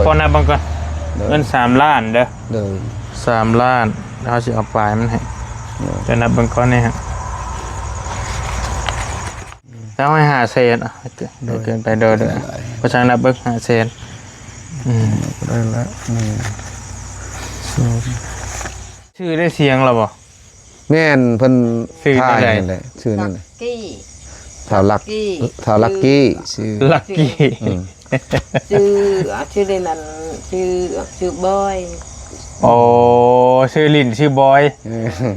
ຂໍນັບເບິ່ງກ່ອນ. ໂດຍ ເງິນສາມລ້ານເດີ. ໂດຍ ສາມລ້ານ ເຮົາຊິເອົາປາຍມັນໃຫ້. ໂດຍ ຈະນັບເບິ່ງກ່ອນນີ້ຮະ. ເອົາໃຫ້ຫ້າແສນ. ໂດຍ ເກີນໄປ. ໂດຍ ໂດຍ ບໍ່ຊ່າງນັບເບິ່ງ ຫ້າແສນ. ອືມ ໄດ້ລະ ໜຶ່ງ ສອງ ຊື່ໄດ້ສຽງແລ້ວບໍ່? ແມ່ນ ເພິ່ນ ຊື່ ຖ່າຍ ນັ້ນແຫຼະ ຊື່ນັ້ນແຫຼະ ລັກກີ້ ທ້າວລັກ ລັກກີ້ ທ້າວລັກກີ້ ຊື່ ລັກກີ້. ອືມ ຊື່ ຊື່ຫຼິ້ນນັ້ນ ຊື່ ຊື່ບອຍ. ໂອ້ ຊື່ຫຼິ້ນຊື່ບອຍ. ເອີ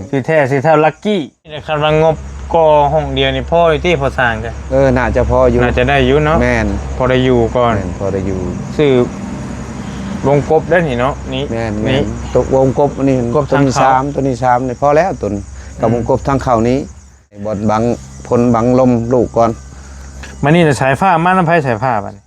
ຊື່ແທ້ຊື່ທ້າວລັກກີ້. ຄັນວ່າງົບກໍ່ຫ້ອງດຽວນີ້ພໍຢູ່ຕິພໍ່ຊ່າງກະ? ເອີ ໜ້າຈະພໍຢູ່ ໜ້າຈະໄດ້ຢູ່ເນາະ. ແມ່ນ ພໍໄດ້ຢູ່ກ່ອນ. ແມ່ນ ພໍໄດ້ຢູ່. ຊື່ວົງກົບໄດ້ນີ້ເນາະ. ນີ້ ແມ່ນໆ ນີ້ ຕົກວົງກົບນີ້ ກົບທາງເຂົ້າ. ໂຕນີ້ສາມ ໂຕນີ້ສາມນີ້ພໍແລ້ວ ໂຕນີ້ ກັບ ອືມ ວົງກົບທາງເຂົ້ານີ້. ບ່ອນບັງຝົນບັງລົມລູກກ່ອນ. ມານີ້ລະ ສາຍຟ້າມານຳໃຜ? ສາຍຟ້າບາດນີ້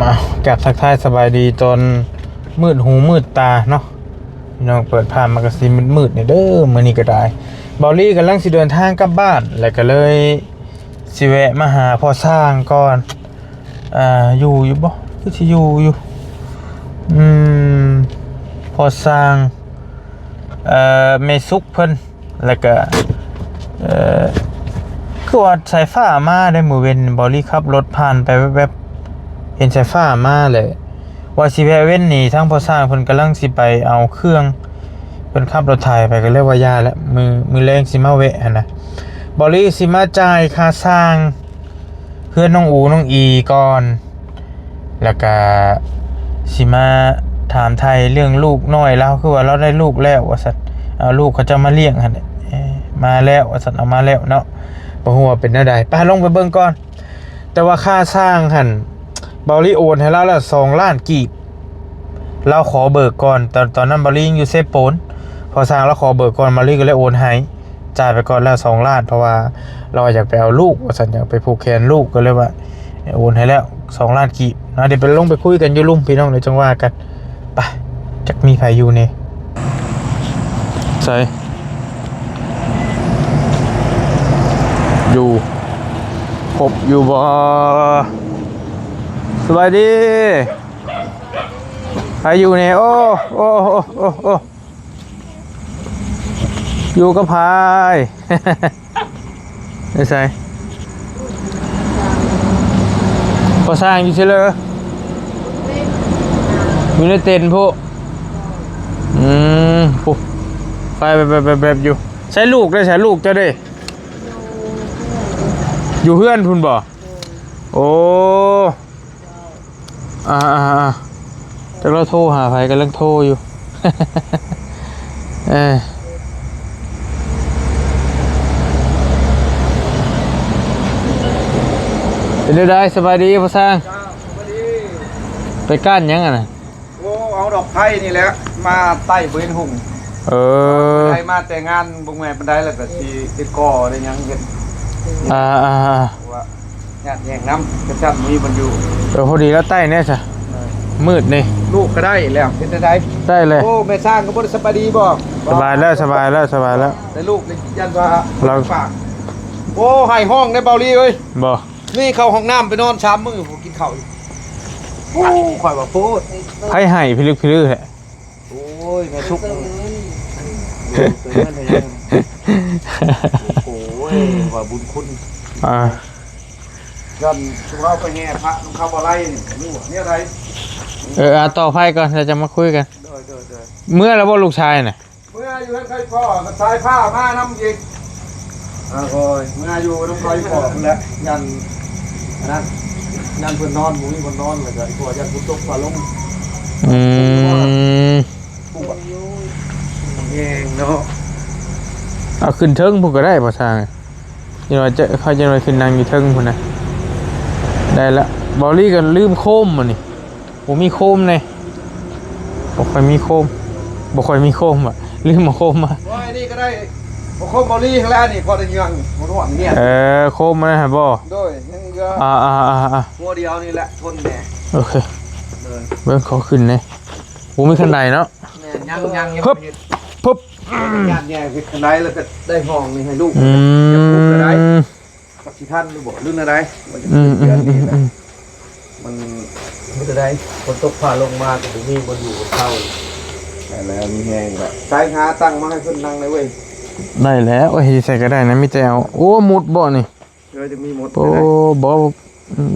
ມາ ກາບທັກທາຍສະບາຍດີຕອນມືດຫູມືດຕາເນາະ. ພີ່ນ້ອງ ເປີດພາບມາກະຊິມືດໆນີ້ເດີ ມື້ນີ້ກະໄດ້. ເບົາລີກຳລັງຊິເດີນທາງກັບບ້ານ ແລ້ວກະເລີຍຊິແວະມາຫາພໍ່ຊ່າງກ່ອນ. ອ່າ ຢູ່ຢູ່ບໍ່? ຄືຊິຢູ່ຢູ່. ອືມ ພໍ່ຊ່າງ ເອີ ແມ່ສຸກເພິ່ນ ແລ້ວກະ ເອີ ຄືວ່າສາຍຟ້າມາເດ້. ມື້ເວັນເບົາລີຂັບລົດຜ່ານໄປແວບໆ ເຫັນສາຍຟ້າມາແຫຼະ. ວ່າຊິແວະເວັນນີ້ ທາງພໍ່ຊ່າງເພິ່ນກຳລັງຊິໄປເອົາເຄື່ອງ ເພິ່ນຂັບລົດໄຖໄປ ກະເລີຍວ່າຢ່າແຫຼະ ມື້ ມື້ແລງຊິມາແວະຫັ້ນນະ. ເບົາລີຊິມາຈ່າຍຄ່າຊ່າງເຮືອນນ້ອງອູນ້ອງອີກ່ອນ ແລ້ວກະຊິມາຖາມໄຖ່ເລື່ອງລູກນ້ອຍລາວ ຄືວ່າລາວໄດ້ລູກແລ້ວວ່າຊັ້ນ. ເອົາລູກເຂົາເຈົ້າມາລ້ຽງຫັ້ນແຫຼະ ເອີ ມາແລ້ວວ່າຊັ້ນ ເອົາມາແລ້ວເນາະ. ບໍ່ຮູ້ວ່າເປັນແນວໃດ ໄປ ລົງໄປເບິ່ງກ່ອນ. ແຕ່ວ່າຄ່າຊ່າງຫັ້ນ ເບົາລີໂອນໃຫ້ລາວແລ້ວສອງລ້ານກີບ. ລາວຂໍເບີກກ່ອນ ຕອນ ຕອນນັ້ນເບົາລີຍັງຢູ່ເຊໂປນ. ພໍ່ຊ່າງລາວຂໍເບີກກ່ອນ ເບົາລີກະເລີຍໂອນໃຫ້ ຈ່າຍໄປກ່ອນແລ້ວສອງລ້ານ ເພາະວ່າລາວຢາກໄປເອົາລູກວ່າຊັ້ນ ຢາກໄປຜູກແຂນລູກ ກະເລີຍວ່າໂອນໃຫ້ແລ້ວສອງລ້ານກີບນະ. ດຽວໄປລົງໄປຄຸຍກັນຢູ່ລຸ່ມ ພີ່ນ້ອງ ດຽວຈັ່ງວ່າກັນ. ໄປ ຈັກມີໃຜຢູ່ແດ່? ໃສ ຢູ່ ຄົບຢູ່ບໍ່? ສະບາຍດີ ໃຜຢູ່ແດ່? ໂອ້ ໂອ້ ໂອ້ ໂອ້ ໂອ້ ຢູ່ກັບໃຜ? ໄປໃສ? ພໍ່ຊ່າງຢູ່ໃສເລີ? ຢູ່ໃນເຕັນພຸ້ນ. ອືມ ພຸ້ນ ໄປແບບໆໆຢູ່. ໃສລູກເດ້? ໃສລູກເຈົ້າເດ້? ຢູ່ເຮືອນພຸ້ນບໍ່? ໂອ້ ອ່າໆໆ ຈັກລາວໂທຫາໃຜ ກຳລັງໂທຢູ່. ເອີ ເປັນແນວໃດ? ສະບາຍດີພໍ່ຊ່າງ. ເຈົ້າ ສະບາຍດີ. ໄປກ້ານຫຍັງຫັ້ນນະ? ໂອ້ ເອົາດອກໄຜ່ນີ້ແຫຼະ ມາໄຕ້ບໍ່ເຫັນຫຸ່ງ. ເອີ ໄດ້ມາແຕ່ງານບໍ່ແມ່ນປານໃດ ແລ້ວກະຊິໄດ້ກໍ່ໄດ້ຫຍັງເຮັດ. ອ່າໆໆ ວ່າ ຍາດແຍງນຳ ກະຊັ້ນມີມັນຢູ່. ເອີ ພໍດີລະໄຕ້ແດ່ຊະ. ເອີ ມືດນີ້ ລູກກະໄດ້ແລ້ວ ເປັນຈັ່ງໃດ? ໄດ້ແລ້ວ. ໂອ້ ແມ່ຊ່າງກະບໍ່ໄດ້ສະບາຍດີບໍ່? ສະບາຍແລ້ວ ສະບາຍແລ້ວ ສະບາຍແລ້ວ. ແຕ່ລູກນີ້ຢ້ານວ່າລຳບາກ. ໂອ້ ໄຫ້ຮ້ອງໄດ໋ເບົາລີເອີຍ. ບໍ່ ນີ້ເຂົ້າຫ້ອງນ້ຳໄປນອນສາມມື້ ບໍ່ກິນເຂົ້າອີກ. ໂອ້ ຂ້ອຍວ່າໂພດ ໃຜໄຫ້ພິລຶກພິລຶກແທ້. ໂອ້ຍ ແມ່ສຸກ ໂອ້ຍ ວ່າບຸນຄຸນ. ອ່າ ຢ້ານຊຸມເຮົາໄປແຫ່ພະນຳເຂົາບໍ່ໄລ່ນີ້ ຮູ້ແນວໃດ? ເອີ ອ່າ ຕໍ່ໄຟກ່ອນ ແລ້ວຈະມາຄຸຍກັນ. ໂດຍ ໂດຍ ໂດຍ. ເມືອແລ້ວບໍ່ລູກຊາຍນະ? ເມືອຢູ່ເຮືອນໄຄພໍ່ ສາຍຟ້າມານຳອີກ. ອ່າ ໂອ້ຍ ເມືອຢູ່ນຳໄຄພໍ່ພຸ້ນແຫຼະ ຢ້ານອັນນັ້ນ ຢ້ານເພິ່ນນອນ ບໍ່ມີບ່ອນນອນ ແລ້ວກະອີ່ພໍ່ຢ້ານຝົນຕົກຟ້າລົງ. ອືມ ແຮງເນາະ. ເອົາຂຶ້ນເທິງພຸ້ນກະໄດ້ບໍ່ຊ່າງ? ຈັ່ງວ່າຈະ ເຂົາຈັ່ງວ່າຂຶ້ນນັ່ງຢູ່ເທິງພຸ້ນນະ. ໄດ້ລະ ເບົາລີກະລືມໂຄມມື້ນີ້ ບໍ່ມີໂຄມເດ້ ບໍ່ຄ່ອຍມີໂຄມ ບໍ່ຄ່ອຍມີໂຄມວ່າ ລືມເອົາໂຄມມາ. ໂອ້ຍ ນີ້ກະໄດ້ ບໍ່ຄົບເບົາລີຫັ້ນແຫຼະນີ້ ພໍໄດ້ເຍືອງ ບໍ່ຮ້ອນເນຍ. ເອີ ໂຄມມັນຫັ້ນບໍ່? ໂດຍ ຍັງເຫຼືອ ອ່າໆໆໆ ຫົວດຽວນີ້ແຫຼະ ທົນແດ່. ໂອເຄ ໂດຍ ເບິ່ງຂໍຂຶ້ນແດ່. ໂອ ບໍ່ມີຄັນໄດເນາະ. ແມ່ນ ຍັງ ຍັງ ຍັງ ເພິບ ບໍ່ເຮັດ ເພິບ ຢ້ານແຍ່ເຮັດຄັນໄດ ແລ້ວກໍໄດ້ຫ້ອງນີ້ໃຫ້ລູກ ອືມ ຢາກປຸກກໍໄດ້ ຈັກຊິທັນຫຼືບໍ່ ຫຼືແນວໃດ ວ່າຈະ ອືມ ເດືອນນີ້ ອືມ ນະ ອືມ ມັນບໍ່ໄດ້ ຝົນຕົກຟ້າລົງມາກໍບໍ່ມີບ່ອນຢູ່ບ່ອນເຊົາ ແລ້ວມີແຮງແລ້ວ ໃສ່ຫາຕັ້ງມາໃຫ້ເພິ່ນນັ່ງໄດ້ເວີຍ. ໄດ້ແລ້ວ ເອີຍ ໃສ່ກໍໄດ້ນະ ມີແຕ່ເອົາ ໂອ້ ມຸດບໍ່ນີ້? ເອີ ຈະມີໝົດ ໂອ້ ເລີຍ ບໍ່ ອືມ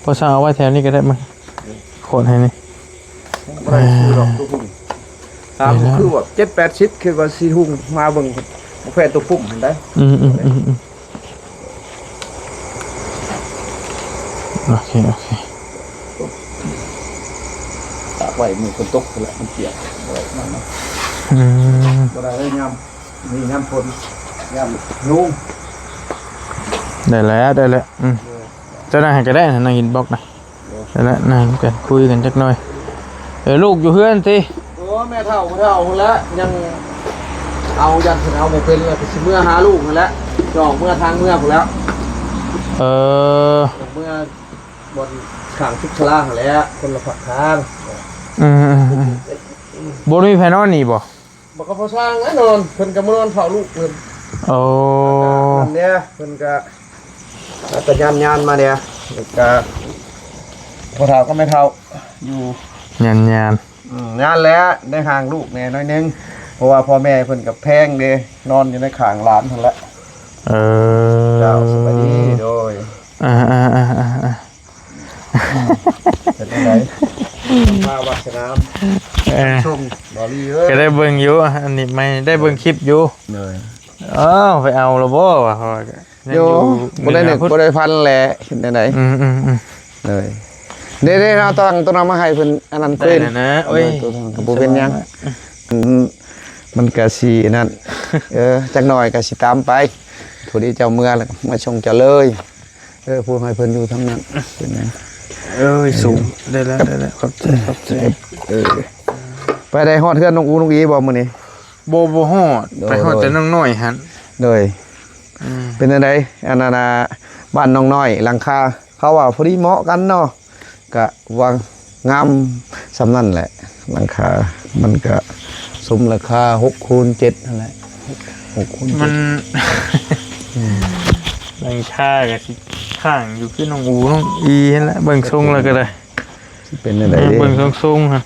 ພໍສ້າງເອົາໄວ້ແຖວນີ້ກໍໄດ້ ມາ ເອີ ໂຄດໃຫ້ນີ້ ບໍ່ໄດ້ຊື້ດອກ ໂອ້ ຕົວພຸ້ມ ຕາມ ໄດ້ແລ້ວ ຄືວ່າເຈັດແປດສິບ ຄິດວ່າຊິຮຸ່ງ ມາເບິ່ງບໍ່ແພ້ຕົວພຸ້ມຫັ້ນໄດ໋. ອືມ ອືມ ອືມ ອືມ ໂອເຄ ໂອເຄ ຕາກໄວ້ມື້ຝົນຕົກພຸ້ນແຫຼະ ມັນປຽກ ບໍ່ໄດ້ນຳ ອືມ ບໍ່ໄດ້ເລີຍຍາມ ນີ້ຍາມຝົນ ຍາມຍຸງ ໄດ້ແລ້ວ ໄດ້ແລ້ວ ອືມ ເອີ ເຈົ້ານັ່ງໃຫ້ກໍໄດ້ນະ ນັ່ງອິນບັອກນະ ເອີ ໄດ້ແລ້ວ ນັ່ງກັນ ຄຸຍກັນຈັກໜ່ອຍ ເອີ ລູກຢູ່ເຮືອນຕິ? ໂອ້ ແມ່ເຖົ້າ ພໍ່ເຖົ້າພຸ້ນແຫຼະ ຍັງເອົາ ຢ້ານເພິ່ນເອົາບໍ່ເປັນ ແລ້ວກໍຊິເມືອຫາລູກຫັ້ນແຫຼະ ຈອກເມືອທາງເມືອພຸ້ນແລ້ວ ເອີ ເມືອບ່ອນຂ້າງສຸກສາລາຫັ້ນແຫຼະ ຄົນລະພາກທາງ ອືມ ອືມ ອືມ ບໍ່ໄດ້ມີໃຜນອນນີ້ບໍ່? ບໍ່ ກໍພໍສ້າງແຫຼະນອນ ເພິ່ນກໍມານອນເຝົ້າລູກເພິ່ນ ໂອ້ ນັ້ນແຫຼະ ເພິ່ນກໍ ອາດຈະຍານໆມາແດ່ ແລ້ວກໍພໍ່ເຖົ້າກັບແມ່ເຖົ້າຢູ່ ຍານໆ ອືມ ຍານແຫຼະ ໄດ້ຫ່າງລູກແດ່ໜ້ອຍໜຶ່ງ ເພາະວ່າພໍ່ແມ່ເພິ່ນກໍແພງເດ້ ນອນຢູ່ໃນຂ້າງຫຼານຫັ້ນແຫຼະ ເອີ ເຈົ້າ ສະບາຍດີ ໂດຍ ອ່າໆໆໆ ເປັນຈັ່ງໃດ ພາວາດສະໜາ ເອີ ຊົມ ບໍ່ລີເອີຍ ກໍໄດ້ເບິ່ງຢູ່ ອັນນີ້ໃໝ່ໄດ້ເບິ່ງຄລິບຢູ່ ໂດຍ ອ້າວ ໄປເອົາລະບໍ່ວະ ເພາະວ່າຍັງຢູ່ ບໍ່ໄດ້ນຶກບໍ່ໄດ້ຝັນແຫຼະ ເຮັດແນວໃດ ອືມໆໆ ໂດຍ ເດ້ໆ ເອົາຕັ້ງຕົວນັ້ນມາໃຫ້ເພິ່ນ ອັນນັ້ນຄືນ ໄດ້ແລ້ວນະ ໂອ້ຍ ຕົວນັ້ນກໍບໍ່ເປັນຫຍັງ ອືມ ມັນກໍຊິນັ້ນ ເອີ ຈັກໜ້ອຍກໍຊິຕາມໄປ ຜູ້ທີ່ເຈົ້າເມືອແລ້ວກໍມາສົ່ງເຈົ້າເລີຍ. ເອີ ຜູ້ໃຫ້ເພິ່ນຢູ່ທາງນັ້ນ ເປັນຫຍັງ ເອີຍ ສູງ ໄດ້ແລ້ວ ໄດ້ແລ້ວ ຂອບໃຈ ຂອບໃຈ ເອີ ໄປໄດ້ຮອດເຮືອນນ້ອງອູນ້ອງອີບໍ່ມື້ນີ້? ບໍ່ ບໍ່ຮອດ ໂດຍ ໄປຮອດແຕ່ນ້ອງນ້ອຍຫັ້ນ ໂດຍ ອືມ ເປັນຈັ່ງໃດ ອັນນັ້ນນະ ບ້ານນ້ອງນ້ອຍ ຫຼັງຄາ ເຂົາວ່າພໍດີເໝາະກັນເນາະ ກະວ່າງາມສ່ຳນັ້ນແຫຼະ ຫຼັງຄາ ມັນກະສົມລາຄາ ຫົກຄູນເຈັດຫັ້ນແຫຼະ ຫົກຄູນເຈັດ ມັນ ອືມ ຫຼັງຄາກະຊິຂ້າງຢູ່ຄືນ້ອງອູນ້ອງອີຫັ້ນແຫຼະ ເບິ່ງຊົງແລ້ວກະໄດ້ ຊິເປັນຈັ່ງໃດເດ້ ເບິ່ງຊົງໆຫັ້ນ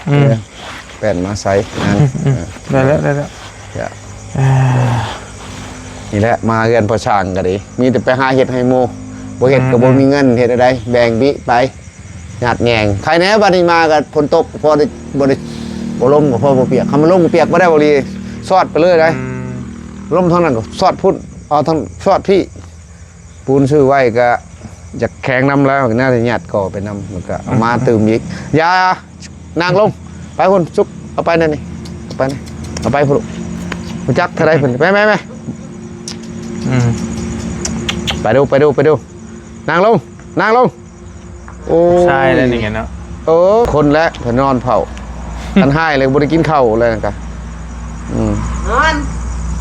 ອືມ ເອີ ແປ້ນມາໃສ່ນະ ອືມ ເອີ ໄດ້ແລ້ວ ໄດ້ແລ້ວ ນີ້ແຫຼະ ມາເຮືອນພໍ່ຊ່າງກໍດີ ມີແຕ່ໄປຫາເຮັດໃຫ້ໝູ່ ບໍ່ເຮັດກໍ ອືມ ບໍ່ມີເງິນ ເຮັດແນວໃດ ແບ່ງບິໄປ ຍາດແຍງ ໃຄແດ່ ບັດນີ້ມາກໍຝົນຕົກ ພໍໄດ້ ບໍ່ໄດ້ ບໍ່ລົມກໍພໍບໍ່ປຽກ ຄັນມັນລົມປຽກບໍ່ໄດ້ ບໍ່ດີ ຊອດໄປເລີຍໄດ໋ ອືມ ລົມທາງນັ້ນກໍຊອດພຸ້ນ ເອົາທາງ ຊອດພີ້ ປູນຊື້ໄວ້ກະຢາກແຂງນຳແລ້ວ ໜ້າຈະຍາດກໍໄປນຳ ມັນກະເອົາມາຕື່ມອີກ ຢ່າ ນັ່ງລົງ ໄປພຸ້ນ ສຸກ ເອົາໄປນັ້ນນີ້ ເອົາໄປນີ້ ເອົາໄປພຸ້ນ ຮູ້ຈັກເທົ່າໃດເພິ່ນ ໄປ ໄປ ໄປ ອືມ ໄປດູ ໄປດູ ໄປດູ ນັ່ງລົງ ນັ່ງລົງ ໂອ້ຍ ຊາຍແລ້ວນີ້ເນາະ ເອີ ຄົນແຫຼະ ເພິ່ນນອນເຝົ້າ ຄັນຮ້າຍແລ້ວບໍ່ໄດ້ກິນເຂົ້າແລ້ວກະ ອືມ ນອນ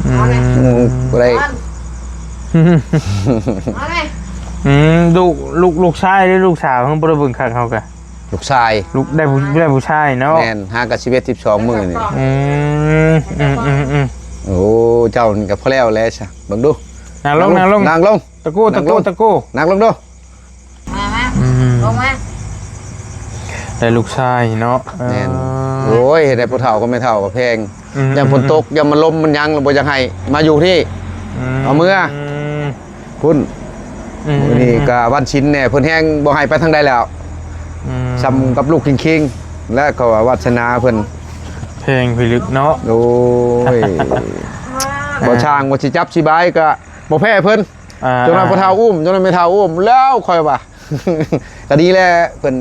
ອືມ ນອນເລີຍ ອືມ ບໍ່ໄດ້ ນອນ ນອນເລີຍ ອືມ ລູກ ລູກ ລູກຊາຍ ຫຼື ລູກສາວ ເພິ່ນບໍ່ໄດ້ເບິ່ງຄັກເຮົາກະ ລູກຊາຍ ລູກ ໄດ້ຜູ້ ໄດ້ຜູ້ຊາຍເນາະ ແມ່ນ ຫາກະສິບເອັດ ສິບສອງມື້ນີ້ ອືມ ອືມ ອືມ ອືມ ໂອ້ ເຈົ້ານີ້ກະພໍແລ້ວແຫຼະຊະ ເບິ່ງດູ ນັ່ງລົງ ນັ່ງລົງ ນັ່ງລົງ ຕະໂກ ຕະໂກ ຕະໂກ ນັ່ງລົງດູ ມາ ມາ ອືມ ລົງມາ ໄດ້ລູກຊາຍເນາະ ແມ່ນ ເອີ ໂອ້ຍ ເຮັດໃຫ້ຜູ້ເຖົ້າກັບແມ່ເຖົ້າກໍແພງ ອືມ ຢ້ານຝົນຕົກ ອືມ ຢ້ານມັນລົມມັນຫຍັງ ແລ້ວບໍ່ຢາກໃຫ້ມາຢູ່ພີ້ ອືມ ເອົາເມືອ ອືມ ພຸ້ນ ອືມ ມື້ນີ້ກໍວັນສິນແດ່ ເພິ່ນແຮງບໍ່ໃຫ້ໄປທາງໃດແລ້ວ ອືມ ສ່ຳກັບລູກຄິງໆ ແລະ ເຂົາວ່າວາດສະໜາເພິ່ນ ແພງພິລຶກເນາະ ໂອ້ຍ ບໍ່ຊ່າງວ່າຊິຈັບຊິບາຍກໍບໍ່ແພ້ເພິ່ນ ອ່າ ຈົນວ່າພໍ່ເຖົ້າອຸ້ມ ຈົນວ່າແມ່ເຖົ້າອຸ້ມ ແລ້ວຂ້ອຍວ່າ ກໍດີແຫຼະ ເພິ່ນ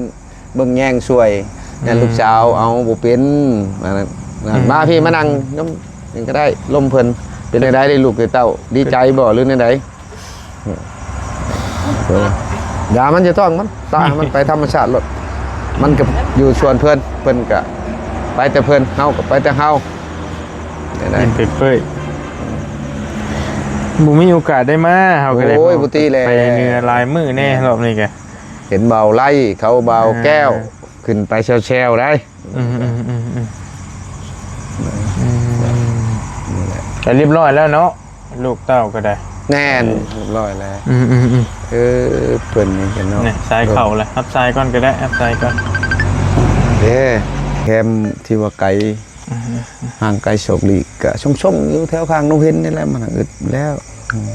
ເບິ່ງແຍງຊ່ວຍ ອືມ ແມ່ນລູກສາວເອົາບໍ່ເປັນ ອັນນັ້ນ ອືມ ມາພີ້ມານັ່ງນຳນີ້ກໍໄດ້ ລົມເພິ່ນ ເປັນຈັ່ງໃດເດ້ລູກເດ້ເຕົ້າ ດີໃຈບໍ່ ຫຼືແນວໃດ? ເອີ ຢ່າມັນ ຢ່າຕ້ອງມັນ ຕາມັນໄປທຳມະຊາດໂລດ ມັນກໍຢູ່ສ່ວນເພິ່ນ ເພິ່ນກໍໄປແຕ່ເພິ່ນ ເຮົາກໍໄປແຕ່ເຮົາ ໄດ້ ກິນເປີ້ຍໆ ບໍ່ມີໂອກາດໄດ້ມາ ເຮົາກໍໄດ້ ໂອ້ຍ ບໍ່ຕິແຫຼະ ໄປເໜືອຫຼາຍມື້ແດ່ ແມ່ນ ຮອບນີ້ກໍ ເຫັນບ່າວໄລ ເຂົາ ບ່າວແກ້ວ ເອີ ຂຶ້ນໄປແຊວໆໄດ໋ ອືມໆໆໆ ອືມ ນີ້ແຫຼະ ກໍຮຽບຮ້ອຍແລ້ວເນາະ ລູກເຕົ້າກໍໄດ້ ແມ່ນ ຮຽບຮ້ອຍແລ້ວ ອືມໆໆ ເອີ ເພິ່ນນີ້ກັນເນາະ ນີ້ສາຍເຂົ້າແລ້ວ ຮັບສາຍກ່ອນກໍໄດ້ ຮັບສາຍກ່ອນ ເດ້ ແຄມທີ່ວ່າໄກ ອືມ ຫ່າງໄກສອກຫຼີກ ກະຊົງໆຢູ່ແຖວຂ້າງໂຮງຮຽນນີ້ແຫຼະ ມັນອຶດແລ້ວ ອືມ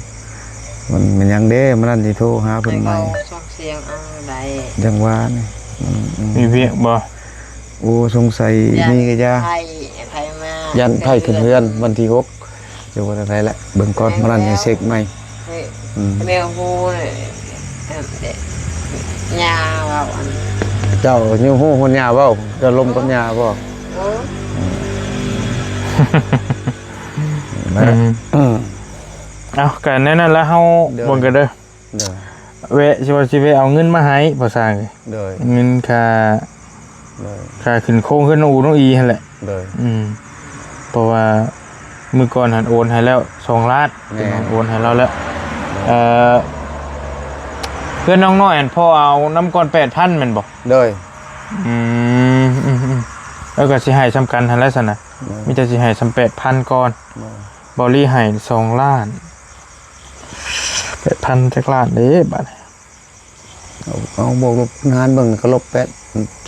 ມັນ ມັນຫຍັງເດ້ ມັນນັ້ນຊິໂທຫາເພິ່ນໃໝ່ ສົ່ງສຽງເອົາໄດ້ ຈັ່ງວ່ານີ້ ອືມໆ ມີວຽກບໍ່? ໂອ້ ສົງໄສມີກະຢ່າ ຢ້ານໃຜ ໃຜມາ ຢ້ານໃຜຂຶ້ນເຮືອນ ວັນທີຫົກ ຫຼືວ່າຈັ່ງໃດແຫຼະ ເບິ່ງກ່ອນ ມື້ນັ້ນຍັງເຊັກໃໝ່ ອືມ ແມວຮູ້ ເອີ ຍ່າເວົ້າ ອັນ ເຈົ້າຢູ່ຮູ້ຫົວຍ່າເວົ້າ ເຈົ້າລົມກັບຍ່າບໍ່? ໂອ້ ອືມ ອືມ ເອົ້າ ກະແນວນັ້ນລະ ເຮົາ ໂດຍ ເບິ່ງກັນເດີ ໂດຍ ແວະ ຊິວ່າຊິແວະເອົາເງິນມາໃຫ້ພໍ່ຊ່າງ ໂດຍ ເງິນຄ່າ ໂດຍ ຄ່າຂຶ້ນໂຄງເຮືອນນ້ອງອູນ້ອງອີຫັ້ນແຫຼະ ໂດຍ ອືມ ເພາະວ່າມື້ກ່ອນຫັ້ນໂອນໃຫ້ແລ້ວສອງລ້ານ ແມ່ນ ໂອນໃຫ້ລາວແລ້ວ ໂດຍ ເອີ ເພື່ອນນ້ອງນ້ອຍຫັ້ນ ພໍ່ເອົານຳກ່ອນແປດພັນແມ່ນບໍ່? ໂດຍ ອືມ ອືມໆ ເອີ ກໍຊິໃຫ້ສ່ຳກັນຫັ້ນແຫຼະຊັ້ນນະ ໂດຍ ມີແຕ່ຊິໃຫ້ສ່ຳແປດພັນກ່ອນ ໂດຍ ເບົາຫຼີໃຫ້ສອງລ້ານ ແປດພັນຈັກລ້ານເດ້ບາດນີ້ ເອົາ ເອົາບວກລົບຄູນຫານເບິ່ງ ກໍລົບແປດ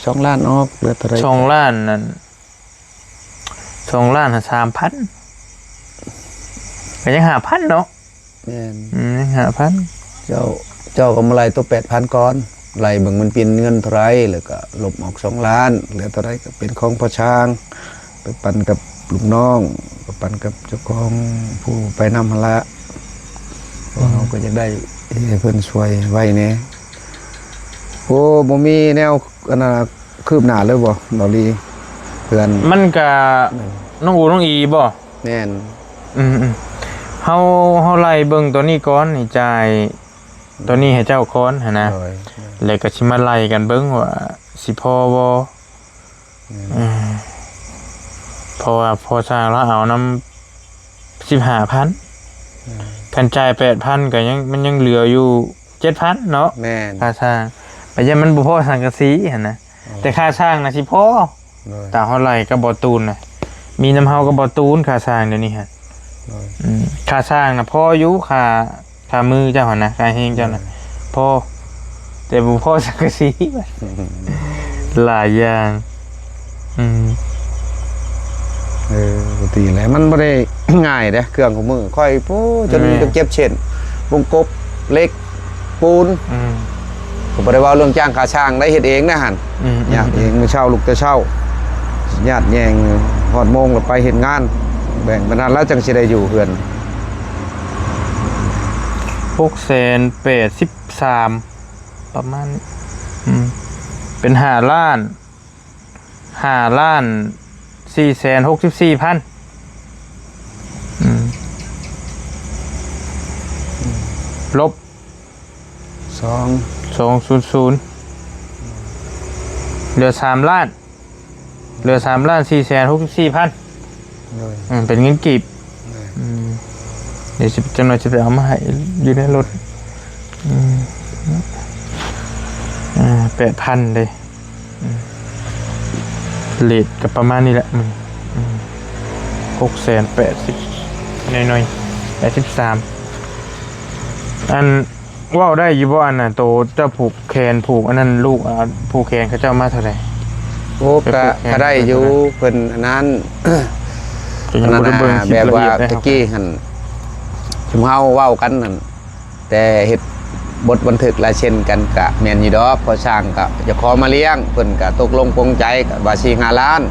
ສອງລ້ານອອກ ເຫຼືອເທົ່າໃດ? ສອງລ້ານນັ້ນ ສອງລ້ານຫ້າ ສາມພັນ ກໍຍັງຫ້າພັນເນາະ ແມ່ນ ອືມ ຍັງຫ້າພັນ ເຈົ້າ ເຈົ້າກໍມາໄລ່ໂຕແປດພັນກ່ອນ ໄລ່ເບິ່ງມັນເປັນເງິນເທົ່າໃດ ແລ້ວກໍລົບອອກສອງລ້ານ ເຫຼືອເທົ່າໃດກໍເປັນຂອງພໍ່ຊ່າງ ໄປປັນກັບລູກນ້ອງ ໄປປັນກັບເຈົ້າຂອງຜູ້ໄປນຳຫັ້ນລະ ເພາະເຮົາກໍຢາກໄດ້ໃຫ້ເພິ່ນຊ່ວຍໄວແດ່. ໂອ້ ບໍ່ມີແນວ ອັນນ່າ ຄືບໜ້າເລີຍບໍ່ ເບົາຫຼີ ເພື່ອນ? ມັນກະ ແມ່ນ ນ້ອງອູນ້ອງອີບໍ່? ແມ່ນ ອືມໆ ເຮົາ ເຮົາໄລ່ເບິ່ງໂຕນີ້ກ່ອນ ນີ້ຈ່າຍ ໂຕນີ້ໃຫ້ເຈົ້າກ່ອນຫັ້ນນະ ໂດຍ ແລ້ວກໍຊິມາໄລ່ກັນເບິ່ງວ່າຊິພໍບໍ່ ແມ່ນ ເອີ ເພາະວ່າພໍ່ຊ່າງລາວເອົານຳສິບຫ້າພັນ ແມ່ນ ຄັນຈ່າຍແປດພັນກໍຍັງ ມັນຍັງເຫຼືອຢູ່ເຈັດພັນເນາະ ແມ່ນ ຄ່າຊ່າງ ກໍຢ້ານມັນບໍ່ພໍສັງກະສີຫັ້ນນະ ອໍ ແຕ່ຄ່າຊ່າງນະຊິພໍ ໂດຍ ຕາມເຮົາໄລ່ກັບບໍ່ຕູນນະ ມີນຳເຮົາກັບບໍ່ຕູນ ຄ່າຊ່າງດຽວນີ້ຫັ້ນ ໂດຍ ອືມ ຄ່າຊ່າງນະພໍຢູ່ ຄ່າ ຄ່າມືເຈົ້າຫັ້ນນະ ຄ່າແຮງເຈົ້ານະ ໂດຍ ພໍ ແຕ່ບໍ່ພໍສັງກະສີ ອືມ ຫຼາຍຢ່າງ ອືມ ເອີ ບໍ່ດີແຫຼະ ມັນບໍ່ໄດ້ງ່າຍເດ້ ເຄື່ອງຂອງມື ຂ້ອຍ ໂອ້ ຈົນ ແມ່ນ ຈົນເຈັບເຊັ່ນ ວົງກົບ ເຫຼັກ ປູນ ອືມ ກໍບໍ່ໄດ້ເວົ້າເລື່ອງຈ້າງຄ່າຊ່າງໄດ້ ເຮັດເອງນະຫັ້ນ ອືມ ຍາກເອງ ອືມ ມື້ເຊົ້າລຸກແຕ່ເຊົ້າ ຍາດແຍ່ງ ຮອດໂມງແລ້ວໄປເຮັດງານ ແບ່ງປານນັ້ນແລ້ວຈັ່ງຊິໄດ້ຢູ່ເຮືອນ ຫົກແສນແປດສິບສາມ ປະມານນີ້ ອືມ ເປັນຫ້າລ້ານ ຫ້າລ້ານສີ່ແສນຫົກສິບສີ່ພັນ ອືມ ລົບ ສອງ ສອງສູນສູນ ເຫຼືອສາມລ້ານ ເຫຼືອສາມລ້ານສີ່ແສນຫົກສິບສີ່ພັນ ໂດຍ ອືມ ເປັນເງິນກີບ ໂດຍ ອືມ ດຽວຊິ ຈັກໜ່ອຍຊິໄປເອົາມາໃຫ້ຢູ່ໃນລົດ ອືມ ອ່າ ແປດພັນເດ້ ອືມ ເລດກໍປະມານນີ້ແຫຼະ ອືມ ອືມ ຫົກແສນແປດສິບໜ້ອຍໆ ແປດສິບສາມ ອັນ ເວົ້າໄດ້ຢູ່ບໍ່ ອັນນ່າ ໂຕເຈົ້າຜູກແຂນ ຜູກອັນນັ້ນລູກ ອ່າ ຜູກແຂນເຂົາເຈົ້າມາເທົ່າໃດ? ໂອ້ ກະ ກະໄດ້ຢູ່ ເພິ່ນອັນນັ້ນ ກໍຍັງບໍ່ໄດ້ເບິ່ງຄລິບລະອຽດເດ້ ແບບວ່າແຕ່ກີ້ຫັ້ນ ຊຸມເຮົາເວົ້າກັນຫັ້ນ ແຕ່ເຮັດບົດບັນທຶກລາຍເຊັນກັນກະແມ່ນຢູ່ດອກ ພໍ່ຊ່າງກະຢາກຂໍມາລ້ຽງ ເພິ່ນກະຕົກລົງປົງໃຈກະວ່າສີ່ຫ້າລ້ານ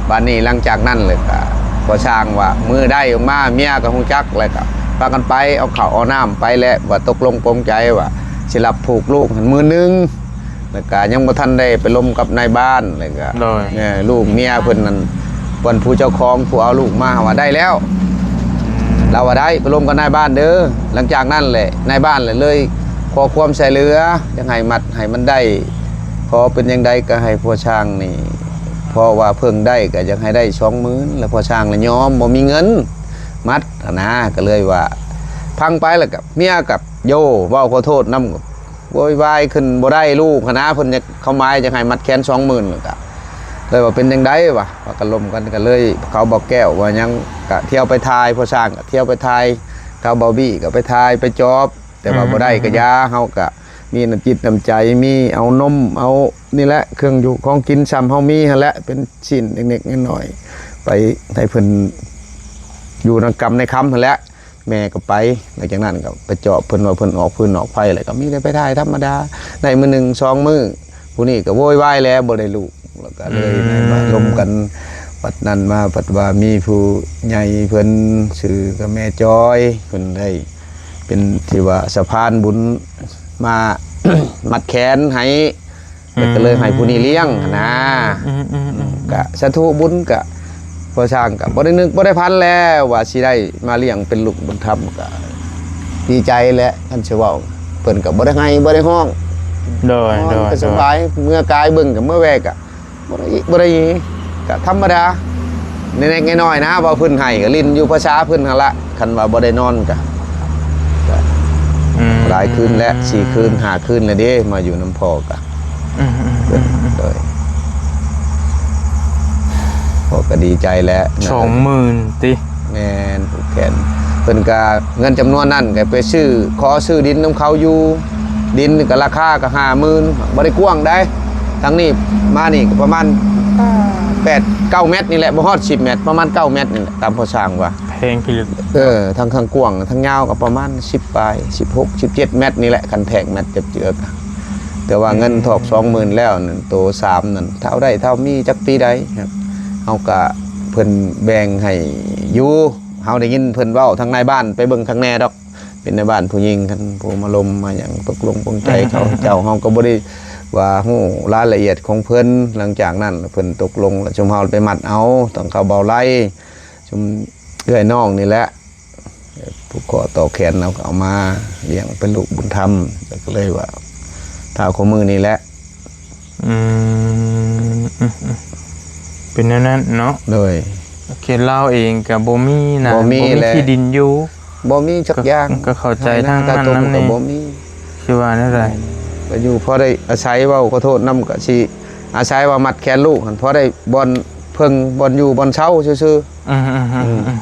ບາດນີ້ຫຼັງຈາກນັ້ນແລ້ວກະພໍ່ຊ່າງວ່າມື້ໄດ້ອອກມາ ເມຍກະຮູ້ຈັກ ແລ້ວກະພາກັນໄປເອົາເຂົ້າເອົານ້ຳໄປແລ້ວ ວ່າຕົກລົງປົງໃຈວ່າຊິຮັບຜູກລູກຫັ້ນໝື່ນໜຶ່ງ ແລ້ວກະຍັງບໍ່ທັນໄດ້ໄປລົມກັບນາຍບ້ານ ແລ້ວກະ ໂດຍ ເອີ ລູກເມຍເພິ່ນນັ້ນ ບ່ອນຜູ້ເຈົ້າຂອງຜູ້ເອົາລູກມາວ່າໄດ້ແລ້ວ ອືມ ລາວວ່າໄດ້ໄປລົມກັບນາຍບ້ານເດີ ຫຼັງຈາກນັ້ນແຫຼະ ນາຍບ້ານແຫຼະເລີຍຂໍຄວາມຊ່ວຍເຫຼືອ ຢາກໃຫ້ມັດໃຫ້ມັນໄດ້ ຂໍເປັນຈັ່ງໃດກໍໃຫ້ພໍ່ຊ່າງນີ້ ເພາະວ່າເພິ່ງໄດ້ກໍຢາກໃຫ້ໄດ້ສອງໝື່ນ ແລ້ວພໍ່ຊ່າງລະຍອມບໍ່ມີເງິນມັດຫັ້ນນາ ກໍເລີຍວ່າພັງໄປ ແລ້ວກໍເມຍກໍໂຢເວົ້າຂໍໂທດນຳ ໂວຍວາຍຂຶ້ນບໍ່ໄດ້ລູກຫັ້ນນາ ເພິ່ນຢາກ ຄວາມໝາຍຢາກໃຫ້ມັດແຂນສອງໝື່ນ ແລ້ວກະ ເລີຍວ່າເປັນຈັ່ງໃດວະ ວ່າກໍລົມກັນ ກໍເລີຍເຂົາບໍ່ແກ້ວວ່າຫຍັງ ກໍທ່ຽວໄປຖ່າຍ ພໍ່ຊ່າງກໍທ່ຽວໄປຖ່າຍ ເຂົາບໍ່ບີກໍໄປຖ່າຍໄປຈອບ ແຕ່ວ່າ ອືມ ບໍ່ໄດ້ກໍຢ່າ ເຮົາກໍມີນ້ຳຈິດນ້ຳໃຈ ມີເອົານົມເອົານີ້ແຫຼະ ເຄື່ອງຢູ່ຂອງກິນຊ່ຳເຮົາມີຫັ້ນແຫຼະ ເປັນຊິ້ນເລັກໆນ້ອຍໆ ໄປໃຫ້ເພິ່ນຢູ່ນຳກຳໃນຄຳຫັ້ນແຫຼະ. ແມ່ກໍໄປ ຫຼັງຈາກນັ້ນກໍໄປຈອບເພິ່ນວ່າເພິ່ນອອກຟືນອອກໄຟ ແລ້ວກໍມີແຕ່ໄປຖ່າຍທຳມະດາ ໄດ້ມື້ໜຶ່ງສອງມື້ ຜູ້ນີ້ກໍໂວຍວາຍແລ້ວບໍ່ໄດ້ລູກ ແລ້ວກໍເລີຍ ອືມ ໄດ້ມາລົມກັນ ບັດນັ້ນມາ ບັດວ່າມີຜູ້ໃຫຍ່ເພິ່ນ ຊື່ກໍແມ່ຈອຍ ເພິ່ນໄດ້ເປັນທີ່ວ່າສະພານບຸນມາ ມັດແຂນໃຫ້ ແລ້ວກໍເລີຍໃຫ້ຜູ້ນີ້ລ້ຽງຫັ້ນນາ ອືມໆໆ ກະສາທຸບຸນ ກະພໍ່ຊ່າງກະບໍ່ໄດ້ນຶກບໍ່ໄດ້ຝັນແລ້ວວ່າຊິໄດ້ມາລ້ຽງເປັນລູກບຸນທຳ ກະດີໃຈແຫຼະ ຄັນຊິເວົ້າ ເພິ່ນກະບໍ່ໄດ້ໄຫ້ບໍ່ໄດ້ຮ້ອງ ໂດຍ ໂດຍ ກະສະບາຍ ເມື່ອກາຍເບິ່ງກະເມື່ອແວ່ກະບໍ່ໄດ້ ບໍ່ໄດ້ ກະທຳມະດາ ເລັກໆນ້ອຍໆນະ ວ່າເພິ່ນໃຫ້ກະຫຼິ້ນຢູ່ພາສາເພິ່ນຫັ້ນລະ ຄັນວ່າບໍ່ໄດ້ນອນກະ ອືມ ຫຼາຍຄືນແລ້ວ ສີ່ຄືນຫ້າຄືນແລ້ວເດ້ ມາຢູ່ນຳພໍ່ກະ ອືມໆໆໆ ໂດຍ ພໍ່ກໍດີໃຈແຫຼະ ສອງໝື່ນຕິ ແມ່ນ ຜູກແຂນ ເພິ່ນກໍເງິນຈຳນວນນັ້ນກໍໄປຊື້ ຂໍຊື້ດິນນຳເຂົາຢູ່ ດິນກໍລາຄາກໍຫ້າໝື່ນ ບໍ່ໄດ້ກວ້າງໃດ໋ ທາງນີ້ມານີ້ກໍປະມານແປດເກົ້າແມັດນີ້ແຫຼະ ບໍ່ຮອດສິບແມັດ ປະມານເກົ້າແມັດນີ້ແຫຼະ ຕາມພໍ່ຊ່າງວ່າ ແພງພິລຶກ ເອີ ທັງ ທັງກວ້າງ ທັງຍາວກໍປະມານສິບປາຍ ສິບຫົກ ສິບເຈັດແມັດນີ້ແຫຼະ ຄັນແທກແມັດເຈື່ອກໆ ແຕ່ວ່າເງິນ ອືມ ຖອກສອງໝື່ນແລ້ວນັ້ນ ໂຕສາມນັ້ນ ເທົ່າໃດເທົ່າມີ ຈັກປີໃດ ເຮົາກະ ເພິ່ນແບ່ງໃຫ້ຢູ່ ເຮົາໄດ້ຍິນເພິ່ນເວົ້າ ທາງນາຍບ້ານໄປເບິ່ງຄັກແນ່ດອກ ເປັນນາຍບ້ານຜູ້ຍິງ ຄັນຜູ້ມາລົມມາຫຍັງ ຕົກລົງປົງໃຈເຂົາ ເຈົ້າ ເຮົາກໍບໍ່ໄດ້ວ່າຮູ້ລາຍລະອຽດຂອງເພິ່ນ ຫຼັງຈາກນັ້ນເພິ່ນຕົກລົງ ແລ້ວຊຸມເຮົາໄປມັດເອົາ ທາງເຂົາເບົາໄລ ຊຸມເອື້ອຍນ້ອງນີ້ແຫຼະ ຜູກຄໍຕໍ່ແຂນເອົາ ເອົາມາລ້ຽງເປັນລູກບຸນທຳ ແລ້ວກໍເລີຍວ່າ ຖ້າຄູ່ມື້ນີ້ແຫຼະ ອືມ ອືມ ອືມ ເປັນແນວນັ້ນເນາະ ໂດຍ ເຂດລາວເອງກໍບໍ່ມີນະ ບໍ່ມີ ບໍ່ມີ ແຫຼະ ທີ່ດິນຢູ່ ບໍ່ມີຈັກຢ່າງ ກໍ ກໍເຂົ້າໃຈທາງນັ້ນນຳນີ້ ກໍບໍ່ມີ ຊິວ່າແນວໃດ ກໍຢູ່ພໍໄດ້ອາໄສ ເວົ້າຂໍໂທດນຳ ກໍຊິອາໄສວ່າມັດແຂນລູກຫັ້ນ ພໍໄດ້ບ່ອນເພິ່ງ ບ່ອນຢູ່ບ່ອນເຊົາຊື່ໆ ອືມ ອືມ ອືມ ອືມ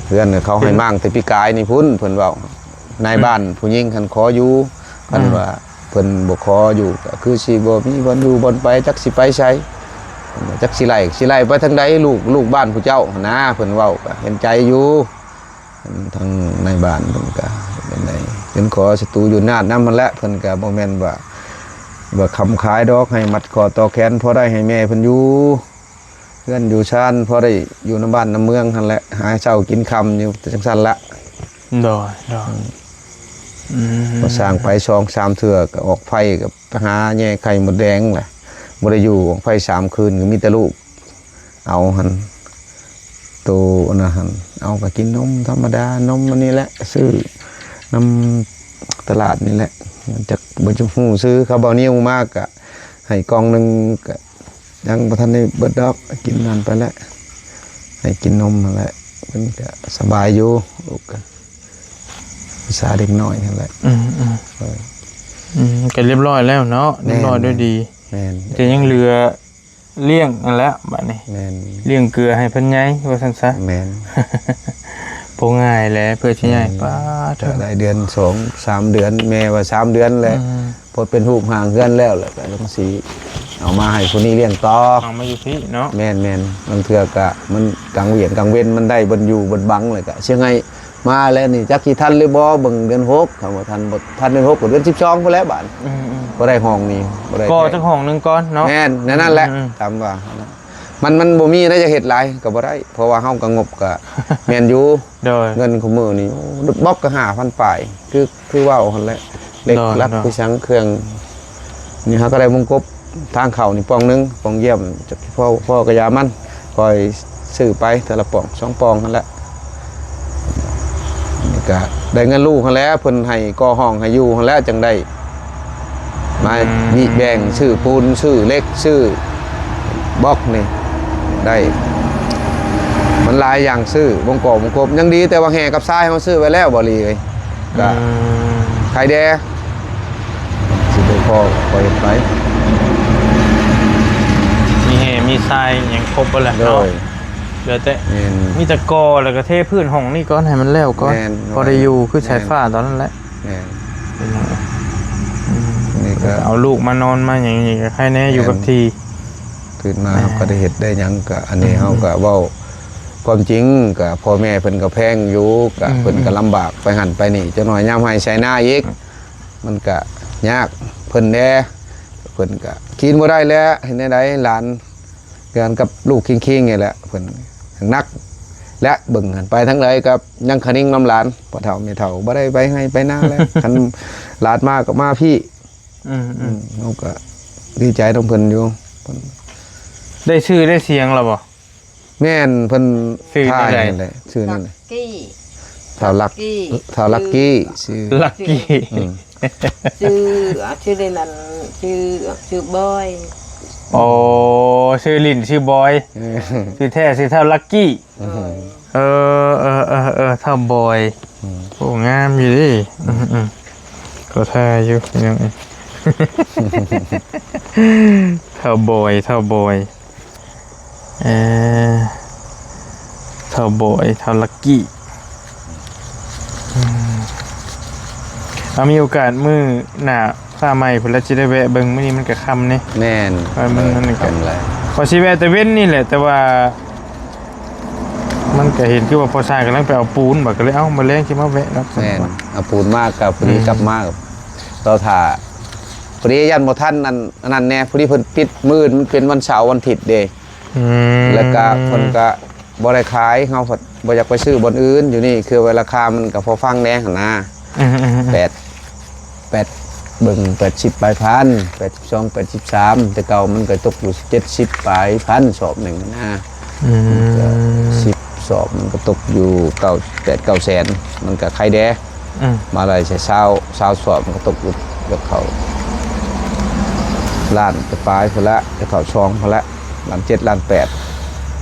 ເຮືອນເຂົາໃຫ້ມ້າງແຕ່ປີກາຍນີ້ພຸ້ນ ເພິ່ນເວົ້າ ນາຍບ້ານ ອືມ ຜູ້ຍິງຫັ້ນຂໍຢູ່ ຄັນ ອືມ ວ່າເພິ່ນບໍ່ຂໍຢູ່ ກໍຄືຊິບໍ່ມີບ່ອນຢູ່ບ່ອນໄປ ຈັກຊິໄປໃສ ຈັກຊິໄລ່ ຊິໄລ່ໄປທາງໃດ ລູກ ລູກບ້ານຜູ້ເຈົ້າຫັ້ນນາ ເພິ່ນເວົ້າກໍເຫັນໃຈຢູ່ ທາງນາຍບ້ານເພິ່ນກໍເປັນໄດ້ ເພິ່ນຂໍສະຕູຢູ່ນາດນຳຫັ້ນແຫຼະ ເພິ່ນກໍບໍ່ແມ່ນວ່າ ວ່າຄ້ຳຂາຍດອກ ໃຫ້ມັດຂໍ້ຕໍ່ແຂນ ພໍໄດ້ໃຫ້ແມ່ເພິ່ນຢູ່ ເຮືອນຢູ່ຊານ ພໍໄດ້ຢູ່ນຳບ້ານນຳເມືອງຫັ້ນແຫຼະ ຫາເຊົ້າກິນຄ່ຳຢູ່ຈັ່ງຊັ້ນລະ ໂດຍ ໂດຍ ອືມ ອືມ ພໍສ້າງໄປສອງສາມເທື່ອກໍອອກໄຟ ກໍໄປຫາແຍ່ໄຂ່ມົດແດງແຫຼະ ບໍ່ໄດ້ຢູ່ ອອກໄຟສາມຄືນ ກໍມີແຕ່ລູກເອົາຫັ້ນ ໂຕອັນນັ້ນຫັ້ນ ເອົາກໍກິນນົມທຳມະດາ ນົມອັນນີ້ແຫຼະ ຊື້ນຳຕະຫຼາດນີ້ແຫຼະ ຈັກບໍ່ຮູ້ຊື່ ເຂົາເບົານິວມາກໍໃຫ້ກ່ອງໜຶ່ງ ກໍ ຍັງບໍ່ທັນໄດ້ເບິດດອກ ກິນນັ້ນໄປແຫຼະ ໃຫ້ກິນນົມຫັ້ນແຫຼະ ເພິ່ນກະສະບາຍຢູ່ ລູກກະພາສາເດັກນ້ອຍຫັ້ນແຫຼະ ອືມໆ ເອີ ອືມ ກະຮຽບຮ້ອຍແລ້ວເນາະ ແມ່ນ ຮຽບຮ້ອຍດ້ວຍດີ ແມ່ນ ແຕ່ຍັງເຫຼືອລ້ຽງຫັ້ນແຫຼະບາດນີ້ ແມ່ນ ລ້ຽງເກືອໃຫ້ເພິ່ນໃຫຍ່ວ່າຊັ້ນຊະ ແມ່ນ ບໍ່ງ່າຍແຫຼະ ເພື່ອຊິໃຫຍ່ ແມ່ນ ປາດ ກະໄດ້ເດືອນສອງສາມເດືອນ ແມ່ວ່າສາມເດືອນແຫຼະ ອືມ ພໍເປັນຮູບຮ່າງເຮືອນແລ້ວ ແລ້ວກໍຈັ່ງຊິເອົາມາໃຫ້ຜູ້ນີ້ລ້ຽງຕໍ່ ເອົາມາຢູ່ພີ້ເນາະ ແມ່ນໆ ລາງເທື່ອກໍມັນກາງວຽກກາງເວັນມັນໄດ້ບ່ອນຢູ່ບ່ອນບັງ ແລ້ວກໍຊິໃຫ້ມາແລ້ວນີ້ ຈັກຊິທັນຫຼືບໍ່ ເບິ່ງເດືອນຫົກ ຄັນວ່າທັນ ບໍ່ທັນເດືອນຫົກກໍເດືອນສິບສອງພຸ້ນແຫຼະບາດ ອືມໆ ບໍ່ໄດ້ຫ້ອງນີ້ ບໍ່ໄດ້ ກໍຈັກຫ້ອງໜຶ່ງກ່ອນເນາະ ແມ່ນ ແນວນັ້ນແຫຼະ ອືມໆ ຕາມວ່າ ມັນ ມັນບໍ່ມີໃດຈະເຮັດຫຼາຍກໍບໍ່ໄດ້ ເພາະວ່າເຮົາກໍງົບກໍແມ່ນຢູ່ ໂດຍ ເງິນຄູ່ມື້ນີ້ ໂອ້ ລົດບັກກໍຫ້າພັນປາຍ ຄື ຄືເວົ້າຫັ້ນແຫຼະ ເຫຼັກ ໂດຍ ຫຼັກ ໂດຍ ຄືສັງເຄື່ອງ ນີ້ເຮົາກໍໄດ້ວົງກົບທາງເຂົ້ານີ້ປ່ອງໜຶ່ງ ປ່ອງຢ້ຽມ ຈັກພໍ ພໍກໍຢ່າມັນ ຄ່ອຍຊື້ໄປເທື່ອລະປ່ອງສອງປ່ອງຫັ້ນແຫຼະ ນີ້ກໍໄດ້ເງິນລູກຫັ້ນແຫຼະ ເພິ່ນໃຫ້ກໍ່ຫ້ອງໃຫ້ຢູ່ຫັ້ນແຫຼະ ຈັ່ງໄດ້ ມາ ອືມ ແບ່ງຊື້ປູນ ຊື້ເຫຼັກ ຊື້ບລັອກນີ້ໄດ້ ມັນຫຼາຍຢ່າງ ຊື້ວົງກໍວົງກົບ ຍັງດີແຕ່ວ່າແຮ່ກັບຊາຍເຮົາຊື້ໄວ້ແລ້ວ ບໍ່ຫຼີເອີຍ ກະ ອືມ ໄຂ່ແດ່ ຊິໄດ້ພໍ ພໍເຮັດໄປ ມີ ແຮ່ມີຊາຍຫຍັງຄົບເບິດແຫຼະ ໂດ ເນາະ ຍ ເຫຼືອແຕ່ ແມ່ນ ມີແຕ່ກໍ່ ແລ້ວກໍເທພື້ນຫ້ອງນີ້ກ່ອນ ໃຫ້ມັນແລ້ວກ່ອນ ແມ່ນ ພໍໄດ້ຢູ່ ຄືສາຍຟ້າຕອນນັ້ນແຫຼະ ແມ່ນ ອືມ ນີ້ກໍ ເອົາລູກມານອນມາຫຍັງນີ້ກໍໃຄແດ່ ແມ່ນ ຢູ່ກັບທີ່ ຕື່ນມາ ແມ່ນ ເຮົາກໍໄດ້ເຮັດໄດ້ຫຍັງ ກໍອັນນີ້ ອືມ ເຮົາກໍເວົ້າຄວາມຈິງ ກໍພໍ່ແມ່ເພິ່ນກໍແພງຢູ່ ກໍ ອືມ ເພິ່ນກໍ ອືມ ລຳບາກໄປຫັ້ນໄປນີ້ ຈັກໜ້ອຍຍາມໄຮ່ໄຖນາອີກ ມັນກະຍາກເພິ່ນແດ່ ເພິ່ນກະກິນບໍ່ໄດ້ແລ້ວ ເຮັດແນວໃດ ຫຼານເຮືອນກັບລູກຄີງໆນີ້ແຫຼະ ເພິ່ນໜັກ ແລະເບິ່ງຫັ້ນ ໄປທາງໃດກໍຍັງຄະນິງນຳຫຼານ ພໍ່ເຖົ້າແມ່ເຖົ້າບໍ່ໄດ້ໄປໄຮ່ໄປນາແລ້ວ ຄັນຫຼາດມາກໍມາພີ້ ອືມໆ ອືມ ເຮົາກໍດີໃຈນຳເພິ່ນຢູ່ ເພິ່ນ ໄດ້ຊື່ໄດ້ສຽງແລ້ວບໍ່? ແມ່ນ ເພິ່ນ ຊື່ແນວໃດ? ຖ່າຍຫັ້ນແຫຼະ ຊື່ນັ້ນແຫຼະ ລັກກີ້ ທ້າວລັກ ລັກກີ້ ທ້າວລັກກີ້ ຊື່ ລັກກີ້ ອືມ ຊື່ ຊື່ເລ່ນນັ້ນ ຊື່ ຊື່ບອຍ ໂອ້ ຊື່ຫຼິ້ນຊື່ບອຍ ເອີ ຊື່ແທ້ຊື່ທ້າວລັກກີ້ ອືມ ເອີ ເອີ ເອີ ເອີ ທ້າວບອຍ ອືມ ໂອ້ ງາມຢູ່ເດ້ ອືມ ອືມ ກໍທ່າຢູ່ ພີ່ນ້ອງເອີຍ ທ້າວບອຍ ທ້າວບອຍ ເອີ ທ້າວບອຍ ທ້າວລັກກີ້ ອືມ ເອົາ ມີໂອກາດມື້ໜ້າຟ້າໃໝ່ພຸ້ນລະ ຊິໄດ້ແວະເບິ່ງ ມື້ນີ້ມັນກະຄ່ຳເດ້ ແມ່ນ ເອີ ມັນ ເອີ ມັນກະຄ່ຳແລ້ວ ວ່າຊິແວະແຕ່ເວັນນີ້ແຫຼະ ແຕ່ວ່າ ມັນກະເຫັນຄືວ່າພໍ່ຊ່າງກຳລັງໄປເອົາປູນ ບາດກໍເລີຍ ເອົ້າ ມື້ແລງຊິມາແວະເນາະ ແມ່ນ ເອົາປູນມາກໍພໍດີ ອືມ ກັບມາ ລໍຖ້າ ພໍດີຢ້ານບໍ່ທັນ ອັນ ອັນນັ້ນແດ່ ພໍດີເພິ່ນປິດ ມື້ອື່ນມັນເປັນວັນເສົາວັນທິດເດ້ ອືມ ແລ້ວກະເພິ່ນກະບໍ່ໄດ້ຂາຍ ເຮົາພັດບໍ່ຢາກໄປຊື້ບ່ອນອື່ນ ຢູ່ນີ້ຄືວ່າລາຄາມັນກະພໍຟັງແດ່ຫັ້ນນາ ອືມໆໆ ແປດ ແປດ ເບິ່ງ ແປດສິບປາຍພັນ ແປດສິບສອງ ແປດສິບສາມ ແຕ່ເກົ່າມັນກະຕົກຢູ່ເຈັດສິບປາຍພັນສອບໜຶ່ງນະ ອືມ ມັນກະສິບສອບ ມັນກະຕົກຢູ່ເກົ້າ ແປດເກົ້າແສນ ມັນກະໄຄແດ່ ອືມ ມາໄລ່ໃສ່ຊາວ ຊາວສອບ ມັນກະຕົກຢູ່ ຢາກເຂົ້າລ້ານປາຍພຸ້ນລະ ຢາກເຂົ້າສອງພຸ້ນລະ ລ້ານເຈັດ ລ້ານແປດ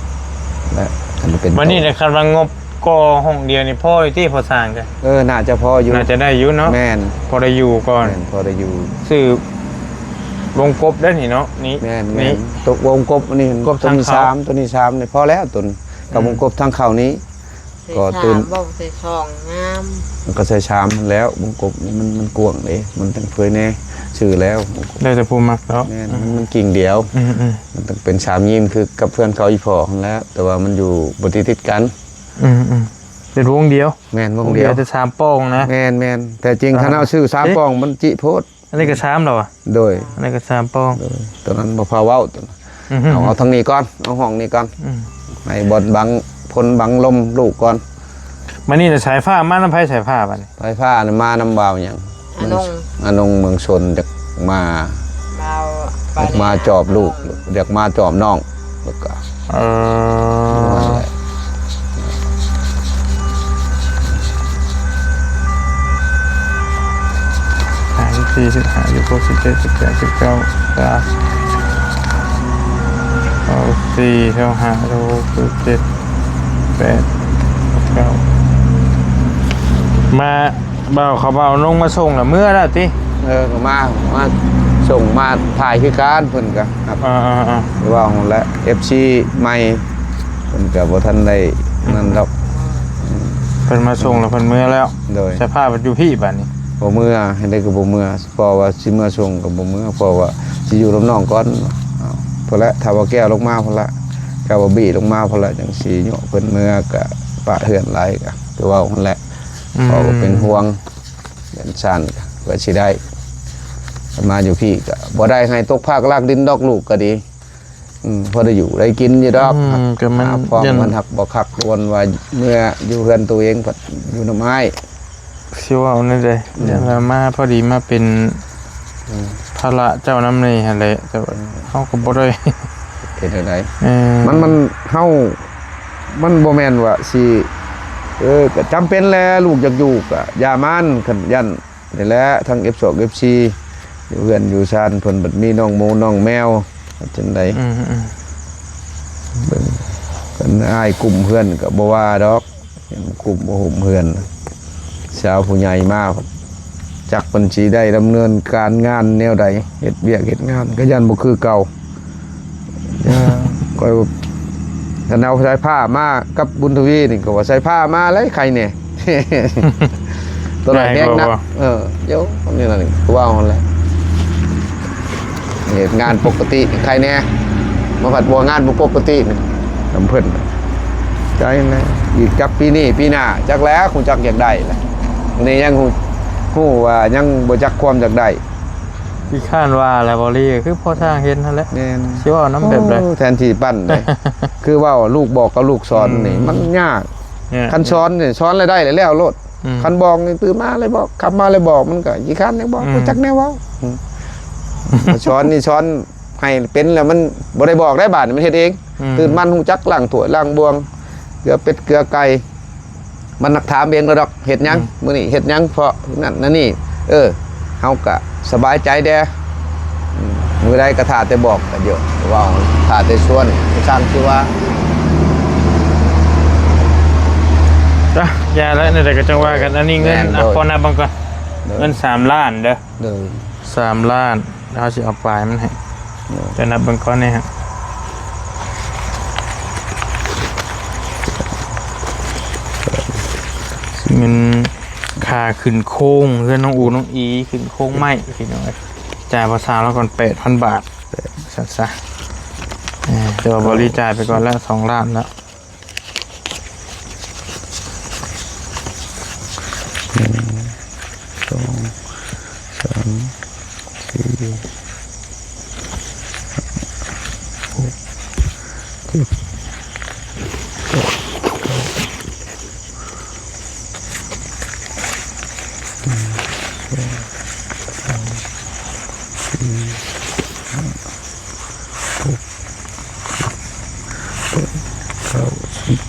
ແລະ ອັນນີ້ເປັນ ບັດນີ້ນະ ຄັນວ່າງົບກໍ່ຫ້ອງດຽວນີ້ພໍຢູ່ຕິ ພໍ່ຊ່າງກະ ເອີ ໜ້າຈະພໍຢູ່ ໜ້າຈະໄດ້ຢູ່ເນາະ ແມ່ນ ພໍໄດ້ຢູ່ກ່ອນ ແມ່ນ ພໍໄດ້ຢູ່ ຊື້ວົງກົບໄດ້ນີ້ເນາະ ນີ້ ແມ່ນໆ ນີ້ ຕົກວົງກົບອັນນີ້ ກົບທາງເຂົ້າ ຕົວນີ້ສາມ ຕົວນີ້ສາມນີ້ພໍແລ້ວ ຕົວ ກັບ ອືມ ວົງກົບທາງເຂົ້ານີ້ ກໍຕື່ມ ໃສ່ສາມ ບໍ່ໃສ່ສອງ ງາມ ມັນກໍໃສ່ສາມຫັ້ນແລ້ວ ວົງກົບນີ້ມັນ ມັນກວ້າງເດ້ ມັນຈັ່ງເຜີຍແນ່ ຊື່ແລ້ວ ແລ້ວແຕ່ຜູ້ມັກເນາະ ແມ່ນ ອືມ ມັນ ມັນກິ່ງດຽວ ອືມໆ ມັນຕ້ອງເປັນສາມຍິ້ມ ຄືກັບເພື່ອນເຂົາອີ່ພໍ່ຫັ້ນແຫຼະ ແຕ່ວ່າມັນຢູ່ບໍ່ຕິດກັນ ອືມໆ ເປັນວົງດຽວ ແມ່ນ ວົງດຽວ ວົງດຽວແຕ່ສາມປ່ອງນະ ແມ່ນໆ ແຕ່ຈິງ ອ່າ ຄັນເຮົາຊື້ສາມ ເອີ ປ່ອງມັນຈິໂພດ ອັນນີ້ກໍສາມແລ້ວຫວາ? ໂດຍ ອັນນີ້ກໍສາມປ່ອງ ໂດຍ ຕອນນັ້ນບໍ່ພາເວົ້າ ຕອນນັ້ນ ອືມ ເອົາ ເອົາທາງນີ້ກ່ອນ ເອົາຫ້ອງນີ້ກ່ອນ ອືມ ໃຫ້ບ່ອນບັງຝົນບັງລົມລູກກ່ອນ ບັດນີ້ນະ ສາຍຟ້າມານຳໃຜ? ສາຍຟ້າບັດນີ້ ສາຍຟ້ານະມານຳບ່າວຫຍັງ? ອານົງ ອານົງເມືອງຊົນ ຢາກມາ ມາ ຢາກມາຈອບລູກ ຢາກມາຈອບນ້ອງ ແລ້ວກໍ ເອີ ຫ້າ ສິບສີ່ ສິບຫ້າ ສິບຫົກ ສິບເຈັດ ສິບແປດ ສິບເກົ້າ ຊາວ ຊາວສີ່ ຊາວຫ້າ ຊາວຫົກ ຊາວເຈັດ ແປດ ເກົ້າ ມາ ບ່າວເຂົາ ບ່າວລົງມາສົ່ງລະເມືອແລ້ວຕິ? ເອີ ກໍມາ ມາສົ່ງ ມາຖ່າຍຄືກັນ ເພິ່ນກໍ ອ່າໆໆ ເວົ້າຫັ້ນແຫຼະ ເອັຟຊີໃໝ່ ເພິ່ນກໍບໍ່ທັນໄດ້ນັ້ນດອກ ເພິ່ນມາສົ່ງແລ້ວເພິ່ນເມືອແລ້ວ ໂດຍ ສະພາບຢູ່ພີ້ບາດນີ້ ບໍ່ເມືອ ເຮັດໃດກໍບໍ່ເມືອ ເພາະວ່າຊິເມືອສົ່ງກໍບໍ່ເມືອ ເພາະວ່າຊິຢູ່ນຳນ້ອງກ່ອນ ເອົາ ພຸ້ນແຫຼະ ຖ້າວ່າແກ້ວລົງມາພຸ້ນລະ ຖ້າວ່າບີລົງມາພຸ້ນລະ ຈັ່ງຊິຍົວະເພິ່ນເມືອ ກະປະເຮືອນຫຼາຍ ກະຄືເວົ້າຫັ້ນແຫຼະ ອືມ ເພາະວ່າເປັນຫ່ວງ ເຮືອນຊານ ກະຊິໄດ້ ມາຢູ່ພີ້ກະບໍ່ໄດ້ໃຫ້ຕົກພາກລາກດິນດອກ ລູກກໍດີ ອືມ ພໍໄດ້ຢູ່ໄດ້ກິນຢູ່ດອກ ອືມ ກໍມັນ ຫາພ້ອມ ຢ້ານ ມັນຮັກບໍ່ຄັກ ຄວນວ່າເມືອຢູ່ເຮືອນໂຕເອງ ພັດຢູ່ນຳອ້າຍ ຊິເວົ້າແນວໃດ ອືມ ຢ້ານວ່າມາພໍດີມາເປັນ ອືມ ພາລະເຈົ້ານຳນີ້ຫັ້ນແຫຼະ ແຕ່ວ່າ ອືມ ເຮົາກໍບໍ່ໄດ້ ເຮັດແນວໃດ ເອີ ມັນ ມັນ ເຮົາ ມັນບໍ່ແມ່ນວ່າຊິ ເອີ ກໍຈຳເປັນແຫຼະ ລູກຢາກຢູ່ກໍຢ່າມັນ ຄັນຢ້ານ ນີ້ແຫຼະ ທັງເອັຟຊອກ ເອັຟຊີ ຢູ່ເຮືອນຢູ່ຊານ ເພິ່ນບັດມີນ້ອງໝູນ້ອງແມວ ເຮັດຈັ່ງໃດ ອືມໆ ເບິ່ງ ເພິ່ນອ້າຍກຸ້ມເຮືອນກໍບໍ່ວ່າດອກ ຍັງກຸ້ມບໍ່ຫຸ້ມເຮືອນ ຊາວຜູ້ໃຫຍ່ມາ ຈັກເພິ່ນຊິໄດ້ດຳເນີນການງານແນວໃດ ເຮັດວຽກເຮັດງານກໍຢ້ານບໍ່ຄືເກົ່າ ຢ ເອີ ຂ້ອຍວ່າ ຄັນເອົາສາຍຟ້າມາກັບບຸນທະວີນີ້ ກໍວ່າສາຍຟ້າມາແລ້ວໄຄແດ່ ໂຕນັ້ນແຮງໜັກ ເອີ ໂຢ ນີ້ນະ ຄືເວົ້າຫັ້ນແຫຼະ ເຮັດງານປົກກະຕິໄຄແດ່ ມາພັດບໍ່ງານບໍ່ປົກກະຕິນຳເພິ່ນ ໃຈແລ້ວ ອີກຈັກປີນີ້ປີໜ້າ ຈັກແລ້ວ ຮູ້ຈັກຢາກໄດ້ແຫຼະ ນີ້ຍັງຮູ້ ຮູ້ວ່າຍັງບໍ່ຈັກຄວາມຢາກໄດ້ ຂີ້ຄ້ານວ່າແຫຼະ ບໍ່ລີ ຄືພໍ່ຊ່າງເຫັນຫັ້ນແຫຼະ ແມ່ນ ຊິເວົ້ານຳແບບໃດ ໂອ້ ແທນທີ່ປັ້ນເດ້ ຄືເວົ້າລູກບອກກັບລູກສອນນີ້ ອືມ ມັນຍາກ ຍາກ ຄັນສອນນີ້ ສອນແລ້ວໄດ້ແລ້ວໂລດ ອືມ ຄັນບອກນີ້ຕື່ນມາແລ້ວບອກ ຄ່ຳມາແລ້ວບອກ ມັນກໍຂີ້ຄ້ານແນວບອກ ອືມ ບໍ່ຈັກແນວເວົ້າ ອືມ ສອນນີ້ສອນໃຫ້ເປັນແລ້ວ ມັນບໍ່ໄດ້ບອກໄດ້ ບາດນີ້ມັນເຮັດເອງ ອືມ ຕື່ນມາຮູ້ຈັກລ້າງຖ້ວຍລ້າງບ່ວງ ເກືອເປັດເກືອໄກ່ ມັນນັກຖາມເອງແລ້ວດອກ ເຮັດຫຍັງ ອືມ ມື້ນີ້ເຮັດຫຍັງ ເພາະນັ້ນນັ້ນນີ້ ເອີ ເຮົາກະສະບາຍໃຈແດ່ ອືມ ມື້ໃດກະຖ້າແຕ່ບອກກະເຍາະ ເວົ້າຖ້າແຕ່ຊວນ ຊ່າງຊິວ່າ ຈ້ະ ຢ່າແລ້ວ ແນວໃດກະຈັ່ງວ່າກັນ ອັນນີ້ເງິນ ແມ່ນ ອ່ະ ໂດຍ ຂໍນັບເບິ່ງກ່ອນ ໂດຍ ເງິນສາມລ້ານເດີ ໂດຍ ສາມລ້ານ ເຮົາຊິເອົາປາຍມັນໃຫ້ ໂດຍ ຈະນັບເບິ່ງກ່ອນນີ້ຮະ ເງິນຄ່າຂຶ້ນໂຄງເຮືອນນ້ອງອູນ້ອງອີ ຂຶ້ນໂຄງໄມ້ພີ່ນ້ອງເອີຍ ຈ່າຍພາສາລາວກ່ອນ ແປດພັນບາດ ຊັ້ນຊະ ເອີ ແຕ່ວ່າບໍລິຈ່າຍໄປກ່ອນແລ້ວ ສອງລ້ານແລ້ວ ໜຶ່ງ ສອງ ສາມ ສີ່ ຫ້າ ຫົກ ເຈັດ ແປດ ເກົ້າ ໜຶ່ງ ສອງ ສາມ ສີ່ ຫ້າ ຫົກ ແປດ ເກົ້າ ສິບ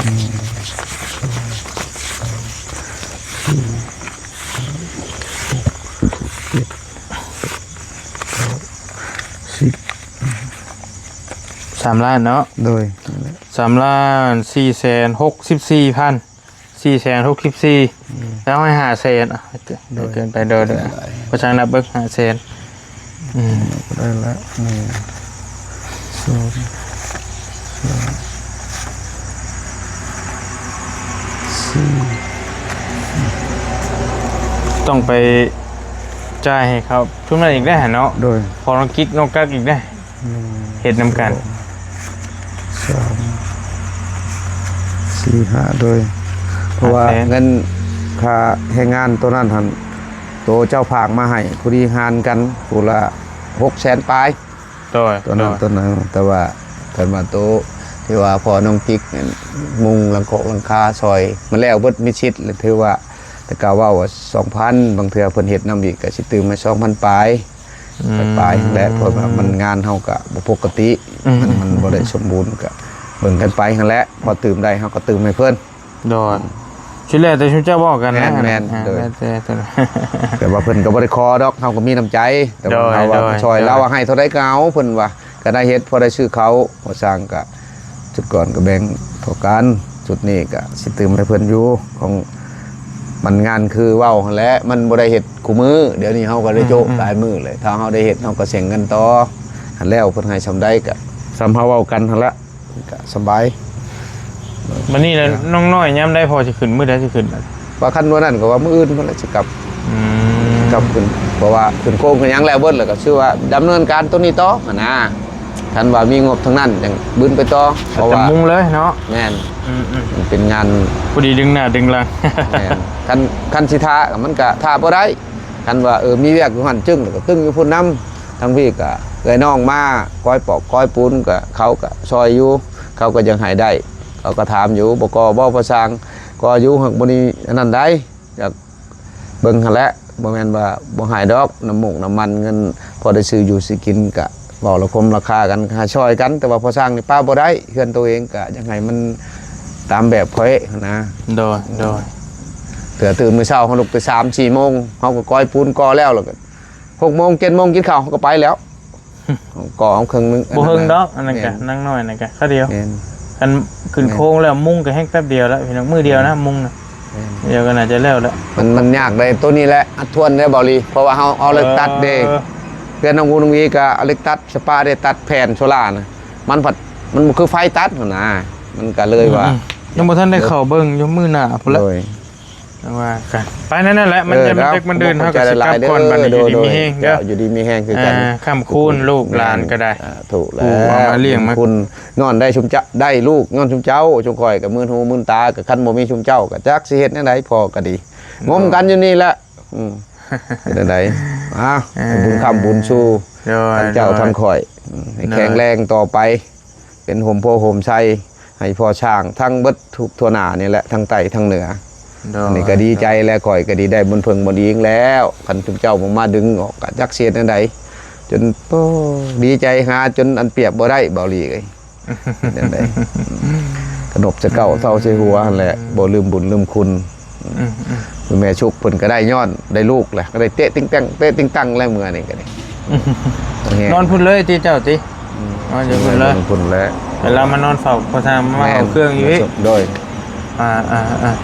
ໜຶ່ງ ສອງ ສາມ ສີ່ ຫ້າ ຫົກ ເຈັດ ແປດ ເກົ້າ ສິບ ສາມລ້ານເນາະ ໂດຍ ສາມລ້ານສີ່ແສນຫົກສິບສີ່ພັນ ສີ່ແສນຫົກສິບສີ່ ອືມ ແລ້ວໃຫ້ຫ້າແສນ ອ່ະ ໂດຍ ເກີນໄປ ໂດຍ ໂດຍ ໄດ້ ພໍຊ່າງນັບເບິ່ງ ຫ້າແສນ ອືມ ໄດ້ລະ ໜຶ່ງ ສອງ ສາມ ສີ່ ຕ້ອງໄປຈ່າຍໃຫ້ເຂົາ ຊຸມນັ້ນອີກໄດ້ຫັ້ນເນາະ ໂດຍ ພໍນ້ອງກິກນ້ອງກັກອີກໄດ້ ໜຶ່ງ ເຮັດນຳກັນ ສອງ ສາມ ສີ່ ຫ້າ ໂດຍ ເພາະວ່າ ຫ້າແສນ ເງິນຄ່າແຮງງານໂຕນັ້ນຫັ້ນ ໂຕເຈົ້າຝາກມາໃຫ້ ພໍດີຫານກັນຜູ້ລະຫົກແສນປາຍ ໂດຍ ໂຕນັ້ນ ໂຕນັ້ນ ແຕ່ວ່າຄັນວ່າໂຕທີ່ວ່າພໍ່ນ້ອງກິກ ມຸງຫຼັງຄອກຫຼັງຄາຊ່ອຍ ມັນແລ້ວເບິດມິດຊິດ ແລະ ຖືວ່າ ແຕ່ກະເວົ້າວ່າສອງພັນ ບາງເທື່ອເພິ່ນເຮັດນຳອີກ ກະຊິຕື່ມໃຫ້ສອງພັນປາຍ ອືມ ປາຍໆຫັ້ນແຫຼະ ເພາະວ່າມັນ ງານເຮົາກະບໍ່ປົກກະຕິ ອືມ ມັນ ມັນບໍ່ໄດ້ສົມບູນ ກະເບິ່ງກັນໄປຫັ້ນແຫຼະ ພໍຕື່ມໄດ້ເຮົາກະຕື່ມໃຫ້ເພິ່ນ ໂດຍ ຊິແລ້ວແຕ່ຊຸມເຈົ້າເວົ້າກັນນະ ແມ່ນໆ ອ່າ ໂດຍ ແລ້ວແຕ່ ແຕ່ວ່າເພິ່ນກະບໍ່ໄດ້ຂໍດອກ ເຮົາກະມີນ້ຳໃຈ ແຕ່ວ່າ ໂດຍ ເຮົາວ່າ ໂດຍ ຊ່ອຍ ໂດຍ ລາວວ່າໃຫ້ເທົ່າໃດກະເອົາ ເພິ່ນວ່າ ກະໄດ້ເຮັດ ພໍໄດ້ຊື້ເຂົ້າ ພໍສ້າງກະ ຊຸດກ່ອນກະແບ່ງເທົ່າກັນ ຊຸດນີ້ກະຊິຕື່ມໃຫ້ເພິ່ນຢູ່ ຂອງມັນງານຄືເວົ້າຫັ້ນແຫຼະ ມັນບໍ່ໄດ້ເຮັດຄູ່ມື້ ດຽວນີ້ເຮົາກະໄດ້ໂຈະ ອືມໆ ຫຼາຍມື້ແລ້ວ ຖ້າເຮົາໄດ້ເຮັດເຮົາກະເສັງເງິນຕໍ່ ຫັ້ນແລ້ວເພິ່ນໃຫ້ສ່ຳໃດກະສ່ຳເຮົາເວົ້າກັນຫັ້ນລະ ກະສະບາຍ ບັດນີ້ລະ ນ້ອງນ້ອຍຍາມໃດພໍ່ຊິຂຶ້ນ ມື້ໃດຊິຂຶ້ນ? ວ່າຄັນມື້ນັ້ນກໍວ່າມື້ອື່ນພຸ້ນແຫຼະຊິກັບ ອືມ ກັບຂຶ້ນ ເພາະວ່າຂຶ້ນໂຄງຂຶ້ນຫຍັງແລ້ວເບິດ ແລ້ວກໍຊື່ວ່າດຳເນີນການໂຕນີ້ຕໍ່ຫັ້ນນະ ຄັນວ່າມີງົບທາງນັ້ນຈັ່ງບືນໄປຕໍ່ ເພາະວ່າ ຈະມຸ່ງເລີຍເນາະ ແມ່ນ ອືມໆ ມັນເປັນງານ ພໍດີດຶງໜ້າດຶງຫຼັງ ແມ່ນ ຄັນ ຄັນຊິຖ້າມັນກໍຖ້າບໍ່ໄດ້ ຄັນວ່າ ເອີ ມີວຽກຢູ່ຫັ້ນຈຶ່ງ ແລ້ວກໍຕຶງຢູ່ພຸ້ນນຳ ທາງພີ້ກໍເອື້ອຍນ້ອງມາກອຍປອກກອຍປູນ ກໍເຂົາກໍຊ່ອຍຢູ່ ເຂົາກໍຍັງໃຫ້ໄດ້ ເຂົາກໍຖາມຢູ່ ບໍ່ກໍ່ບໍ່ ພໍ່ຊ່າງ ກໍ່ຢູ່ ຫາກບໍ່ນີ້ອັນນັ້ນໃດ ຢາກເບິ່ງຫັ້ນແຫຼະ ບໍ່ແມ່ນວ່າບໍ່ໃຫ້ດອກ ນ້ຳມູກນ້ຳມັນ ເງິນພໍໄດ້ຊື້ຢູ່ຊື້ກິນ ກະເວົ້າລະຄົມລາຄາກັນ ຫາຊ່ອຍກັນ ແຕ່ວ່າພໍ່ຊ່າງນີ້ປະບໍ່ໄດ້ ເຮືອນໂຕເອງກະຢາກໃຫ້ມັນຕາມແບບຂ້ອຍຫັ້ນນະ ໂດຍ ໂດຍ ເທື່ອຕື່ນມື້ເຊົ້າເຮົາລຸກແຕ່ສາມສີ່ໂມງ ເຮົາກໍກອຍປູນກໍ່ແລ້ວ ແລ້ວກໍຫົກໂມງເຈັດໂມງກິນເຂົ້າເຮົາກໍໄປແລ້ວ ກໍເອົາເຄິ່ງໜຶ່ງ ບໍ່ເຫິງດອກ ອັນນັ້ນກະ ແມ່ນ ນາງນ້ອຍນັ້ນກະ ຄາວດຽວ ແມ່ນ ອັນຂຶ້ນໂຄງແລ້ວ ແມ່ນ ມຸງກໍແຮງແປັບດຽວແລ້ວພີ່ນ້ອງ ມື້ດຽວນະ ແມ່ນ ມຸງນະ ແມ່ນ ດຽວກໍໜ້າຈະແລ້ວແລ້ວ. ມັນ ມັນຍາກໄດ້ໂຕນີ້ແຫຼະ ອັດທວນໄດ້ ເບົາຫຼີ ເພາະວ່າເຮົາ ເຮົາເລີກຕັດເດ້ ເອີ ເຮືອນນ້ອງອູນ້ອງອີກໍເລີກຕັດ ສະປາໄດ້ຕັດແຜ່ນໂຊລານະ ມັນພັດ ມັນບໍ່ຄືໄຟຕັດຫັ້ນນະ ມັນກໍເລີຍວ່າ ອືມ ຍັງບໍ່ທັນໄດ້ເຂົ້າເບິ່ງຢູ່ ມື້ໜ້າພຸ້ນແຫຼະ ໂດຍ ວ່າກັນ ໄປນັ້ນແຫຼະ ມັນ ເອີ ມັນເດັກມັນດື່ນ ເຮົາກໍຊິກັບກ່ອນ ໂດຍ ບັດນີ້ ໂດຍ ຢູ່ດີມີແຮງເດີ ເຈົ້າ ຢູ່ດີມີແຮງຄືກັນ ອ່າ ຄ້ຳຄູນລູກຫຼານກໍໄດ້ ແມ່ນ ອ່າ ຖືກແລ້ວ ຜູ້ເອົາມາລ້ຽງມາ ບຸນຄຸນ ຍ້ອນໄດ້ຊຸມເຈົ້າ ໄດ້ລູກຍ້ອນຊຸມເຈົ້າ ຊຸມຂ້ອຍກໍມື່ນຫູມື່ນຕາ ກໍຄັນບໍ່ມີຊຸມເຈົ້າ ກໍຈັກຊິເຮັດແນວໃດ ພໍ່ກໍດີ ງົມກັນຢູ່ນີ້ແຫຼະ ອືມ ເປັນຈັ່ງໃດ ອ້າວ ເອີ ໃຫ້ບຸນຄ້ຳບຸນຊູ ໂດຍ ທັງເຈົ້າ ໂດຍ ທັງຂ້ອຍ ອືມ ໃຫ້ ໂດຍ ແຂງແຮງຕໍ່ໄປ ເປັນຮົ່ມໂພຮົ່ມໄຊໃຫ້ພໍ່ຊ້າງ ທັງເບິດທຸກທົ່ວໜ້ານີ້ແຫຼະ ທັງໃຕ້ທັງເໜືອ ໂດຍ ອັນນີ້ກໍດີໃຈແລ້ວ ຂ້ອຍກໍດີໄດ້ບຸນເພິ່ງບຸນອີງແລ້ວ ຄັນຊຸມເຈົ້າບໍ່ມາດຶງອອກ ກໍຈັກຊິເຮັດແນວໃດ ຈົນ ໂອ້ ດີໃຈຫາຈົນອັນປຽບບໍ່ໄດ້ ເບົາຫຼີເອີຍ. ເປັນຈັ່ງໃດ ກະໜົບໃສ່ເກົ້າ ເຊົາໃສ່ຫົວຫັ້ນແຫຼະ ບໍ່ລືມບຸນລືມຄຸນ ອືມ ອືມ ແມ່ຊຸກເພິ່ນກໍໄດ້ຍ້ອນໄດ້ລູກແຫຼະ ກໍໄດ້ເຕະຕິງແຕັງ ເຕະຕິງຕັງແລ້ວ ເມື່ອນີ້ກໍໄດ້ ອືມ ນອນພຸ້ນເລີຍຕິເຈົ້າຕິ ອືມ ນອນຢູ່ພຸ້ນເລີຍ ນອນພຸ້ນແຫຼະ ແລ້ວມານອນເຝົ້າ ພໍທາງມາເຝົ້າເຄື່ອງຢູ່ອີກ ໂດຍ ອ່າໆ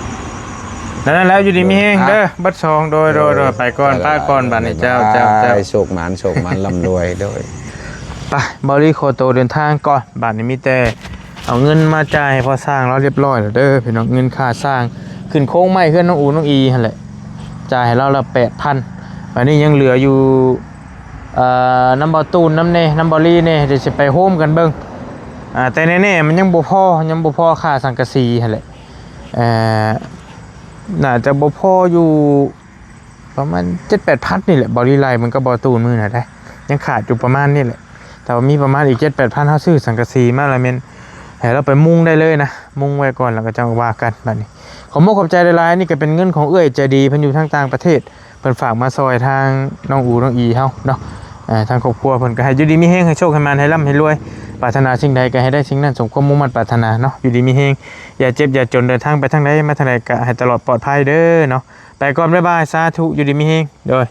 ໆ ນັ້ນແຫຼະ ຢູ່ດີມີແຮງເດີ ເບິດສອງ ໂດຍ ໂດຍ ໂດຍ ໄປກ່ອນ ເອີ ປະກ່ອນ ບາດນີ້ ເຈົ້າ ເຈົ້າ ເຈົ້າ ໂຊກໝານ ໂຊກໝານ ລ່ຳລວຍ ໂດຍ ໄປ ເບົາຫຼີຂໍໂຕເດີນທາງກ່ອນ ບາດນີ້ມີແຕ່ເອົາເງິນມາຈ່າຍໃຫ້ພໍ່ຊ້າງລາວຮຽບຮ້ອຍແລ້ວເດີພີ່ນ້ອງ ເງິນຄ່າສ້າງຂຶ້ນໂຄງໃໝ່ເຮືອນນ້ອງອູນ້ອງອີຫັ້ນແຫຼະ ຈ່າຍໃຫ້ລາວລະແປດພັນ ບາດນີ້ຍັງເຫຼືອຢູ່ ເອີ ນຳເບົາຕູນນຳແດ່ ນຳເບົາຫຼີແດ່ ດຽວຊິໄປໂຮມກັນເບິ່ງ ອ່າ ແຕ່ແນ່ໆ ມັນຍັງບໍ່ພໍ ຍັງບໍ່ພໍຄ່າສັງກະສີຫັ້ນແຫຼະ ເອີ ໜ້າຈະບໍ່ພໍຢູ່ ປະມານເຈັດແປດພັນນີ້ແຫຼະ ເບົາຫຼີໄລ່ມັນກໍບໍ່ຕູນມື້ນະໄດ໋ ຍັງຂາດຢູ່ປະມານນີ້ແຫຼະ ຖ້າວ່າມີປະມານອີກເຈັດແປດພັນ ເຮົາຊື້ສັງກະສີມາລະແມ່ນໃຫ້ລາວໄປມຸງໄດ້ເລີຍນະ ມຸງໄວ້ກ່ອນ ແລ້ວກໍຈັ່ງວ່າກັນ ບາດນີ້ ຂອບມຸກຂອບໃຈຫຼາຍໆ ນີ້ກໍເປັນເງິນຂອງເອື້ອຍໃຈດີ ເພິ່ນຢູ່ທາງຕ່າງປະເທດ ເພິ່ນຝາກມາຊ່ອຍທາງນ້ອງອູນ້ອງອີເຮົາເນາະ ເອີ ທາງຄອບຄົວເພິ່ນກໍໃຫ້ຢູ່ດີມີແຮງ ໃຫ້ໂຊກໃຫ້ໝານ ໃຫ້ລ່ຳໃຫ້ລວຍ ປາດຖະໜາສິ່ງໃດກໍໃຫ້ໄດ້ສິ່ງນັ້ນ ສົມຄວາມມຸ່ງໝັ້ນປາດຖະໜາເນາະ ຢູ່ດີມີແຮງ ຢ່າເຈັບຢ່າຈົນ ເດີນທາງໄປທາງໃດມາທາງໃດກໍໃຫ້ຕະຫຼອດປອດໄພເດີເນາະ ໄປກ່ອນ ບາຍບາຍ ສາທຸ ຢູ່ດີມີແຮງ ໂດຍ.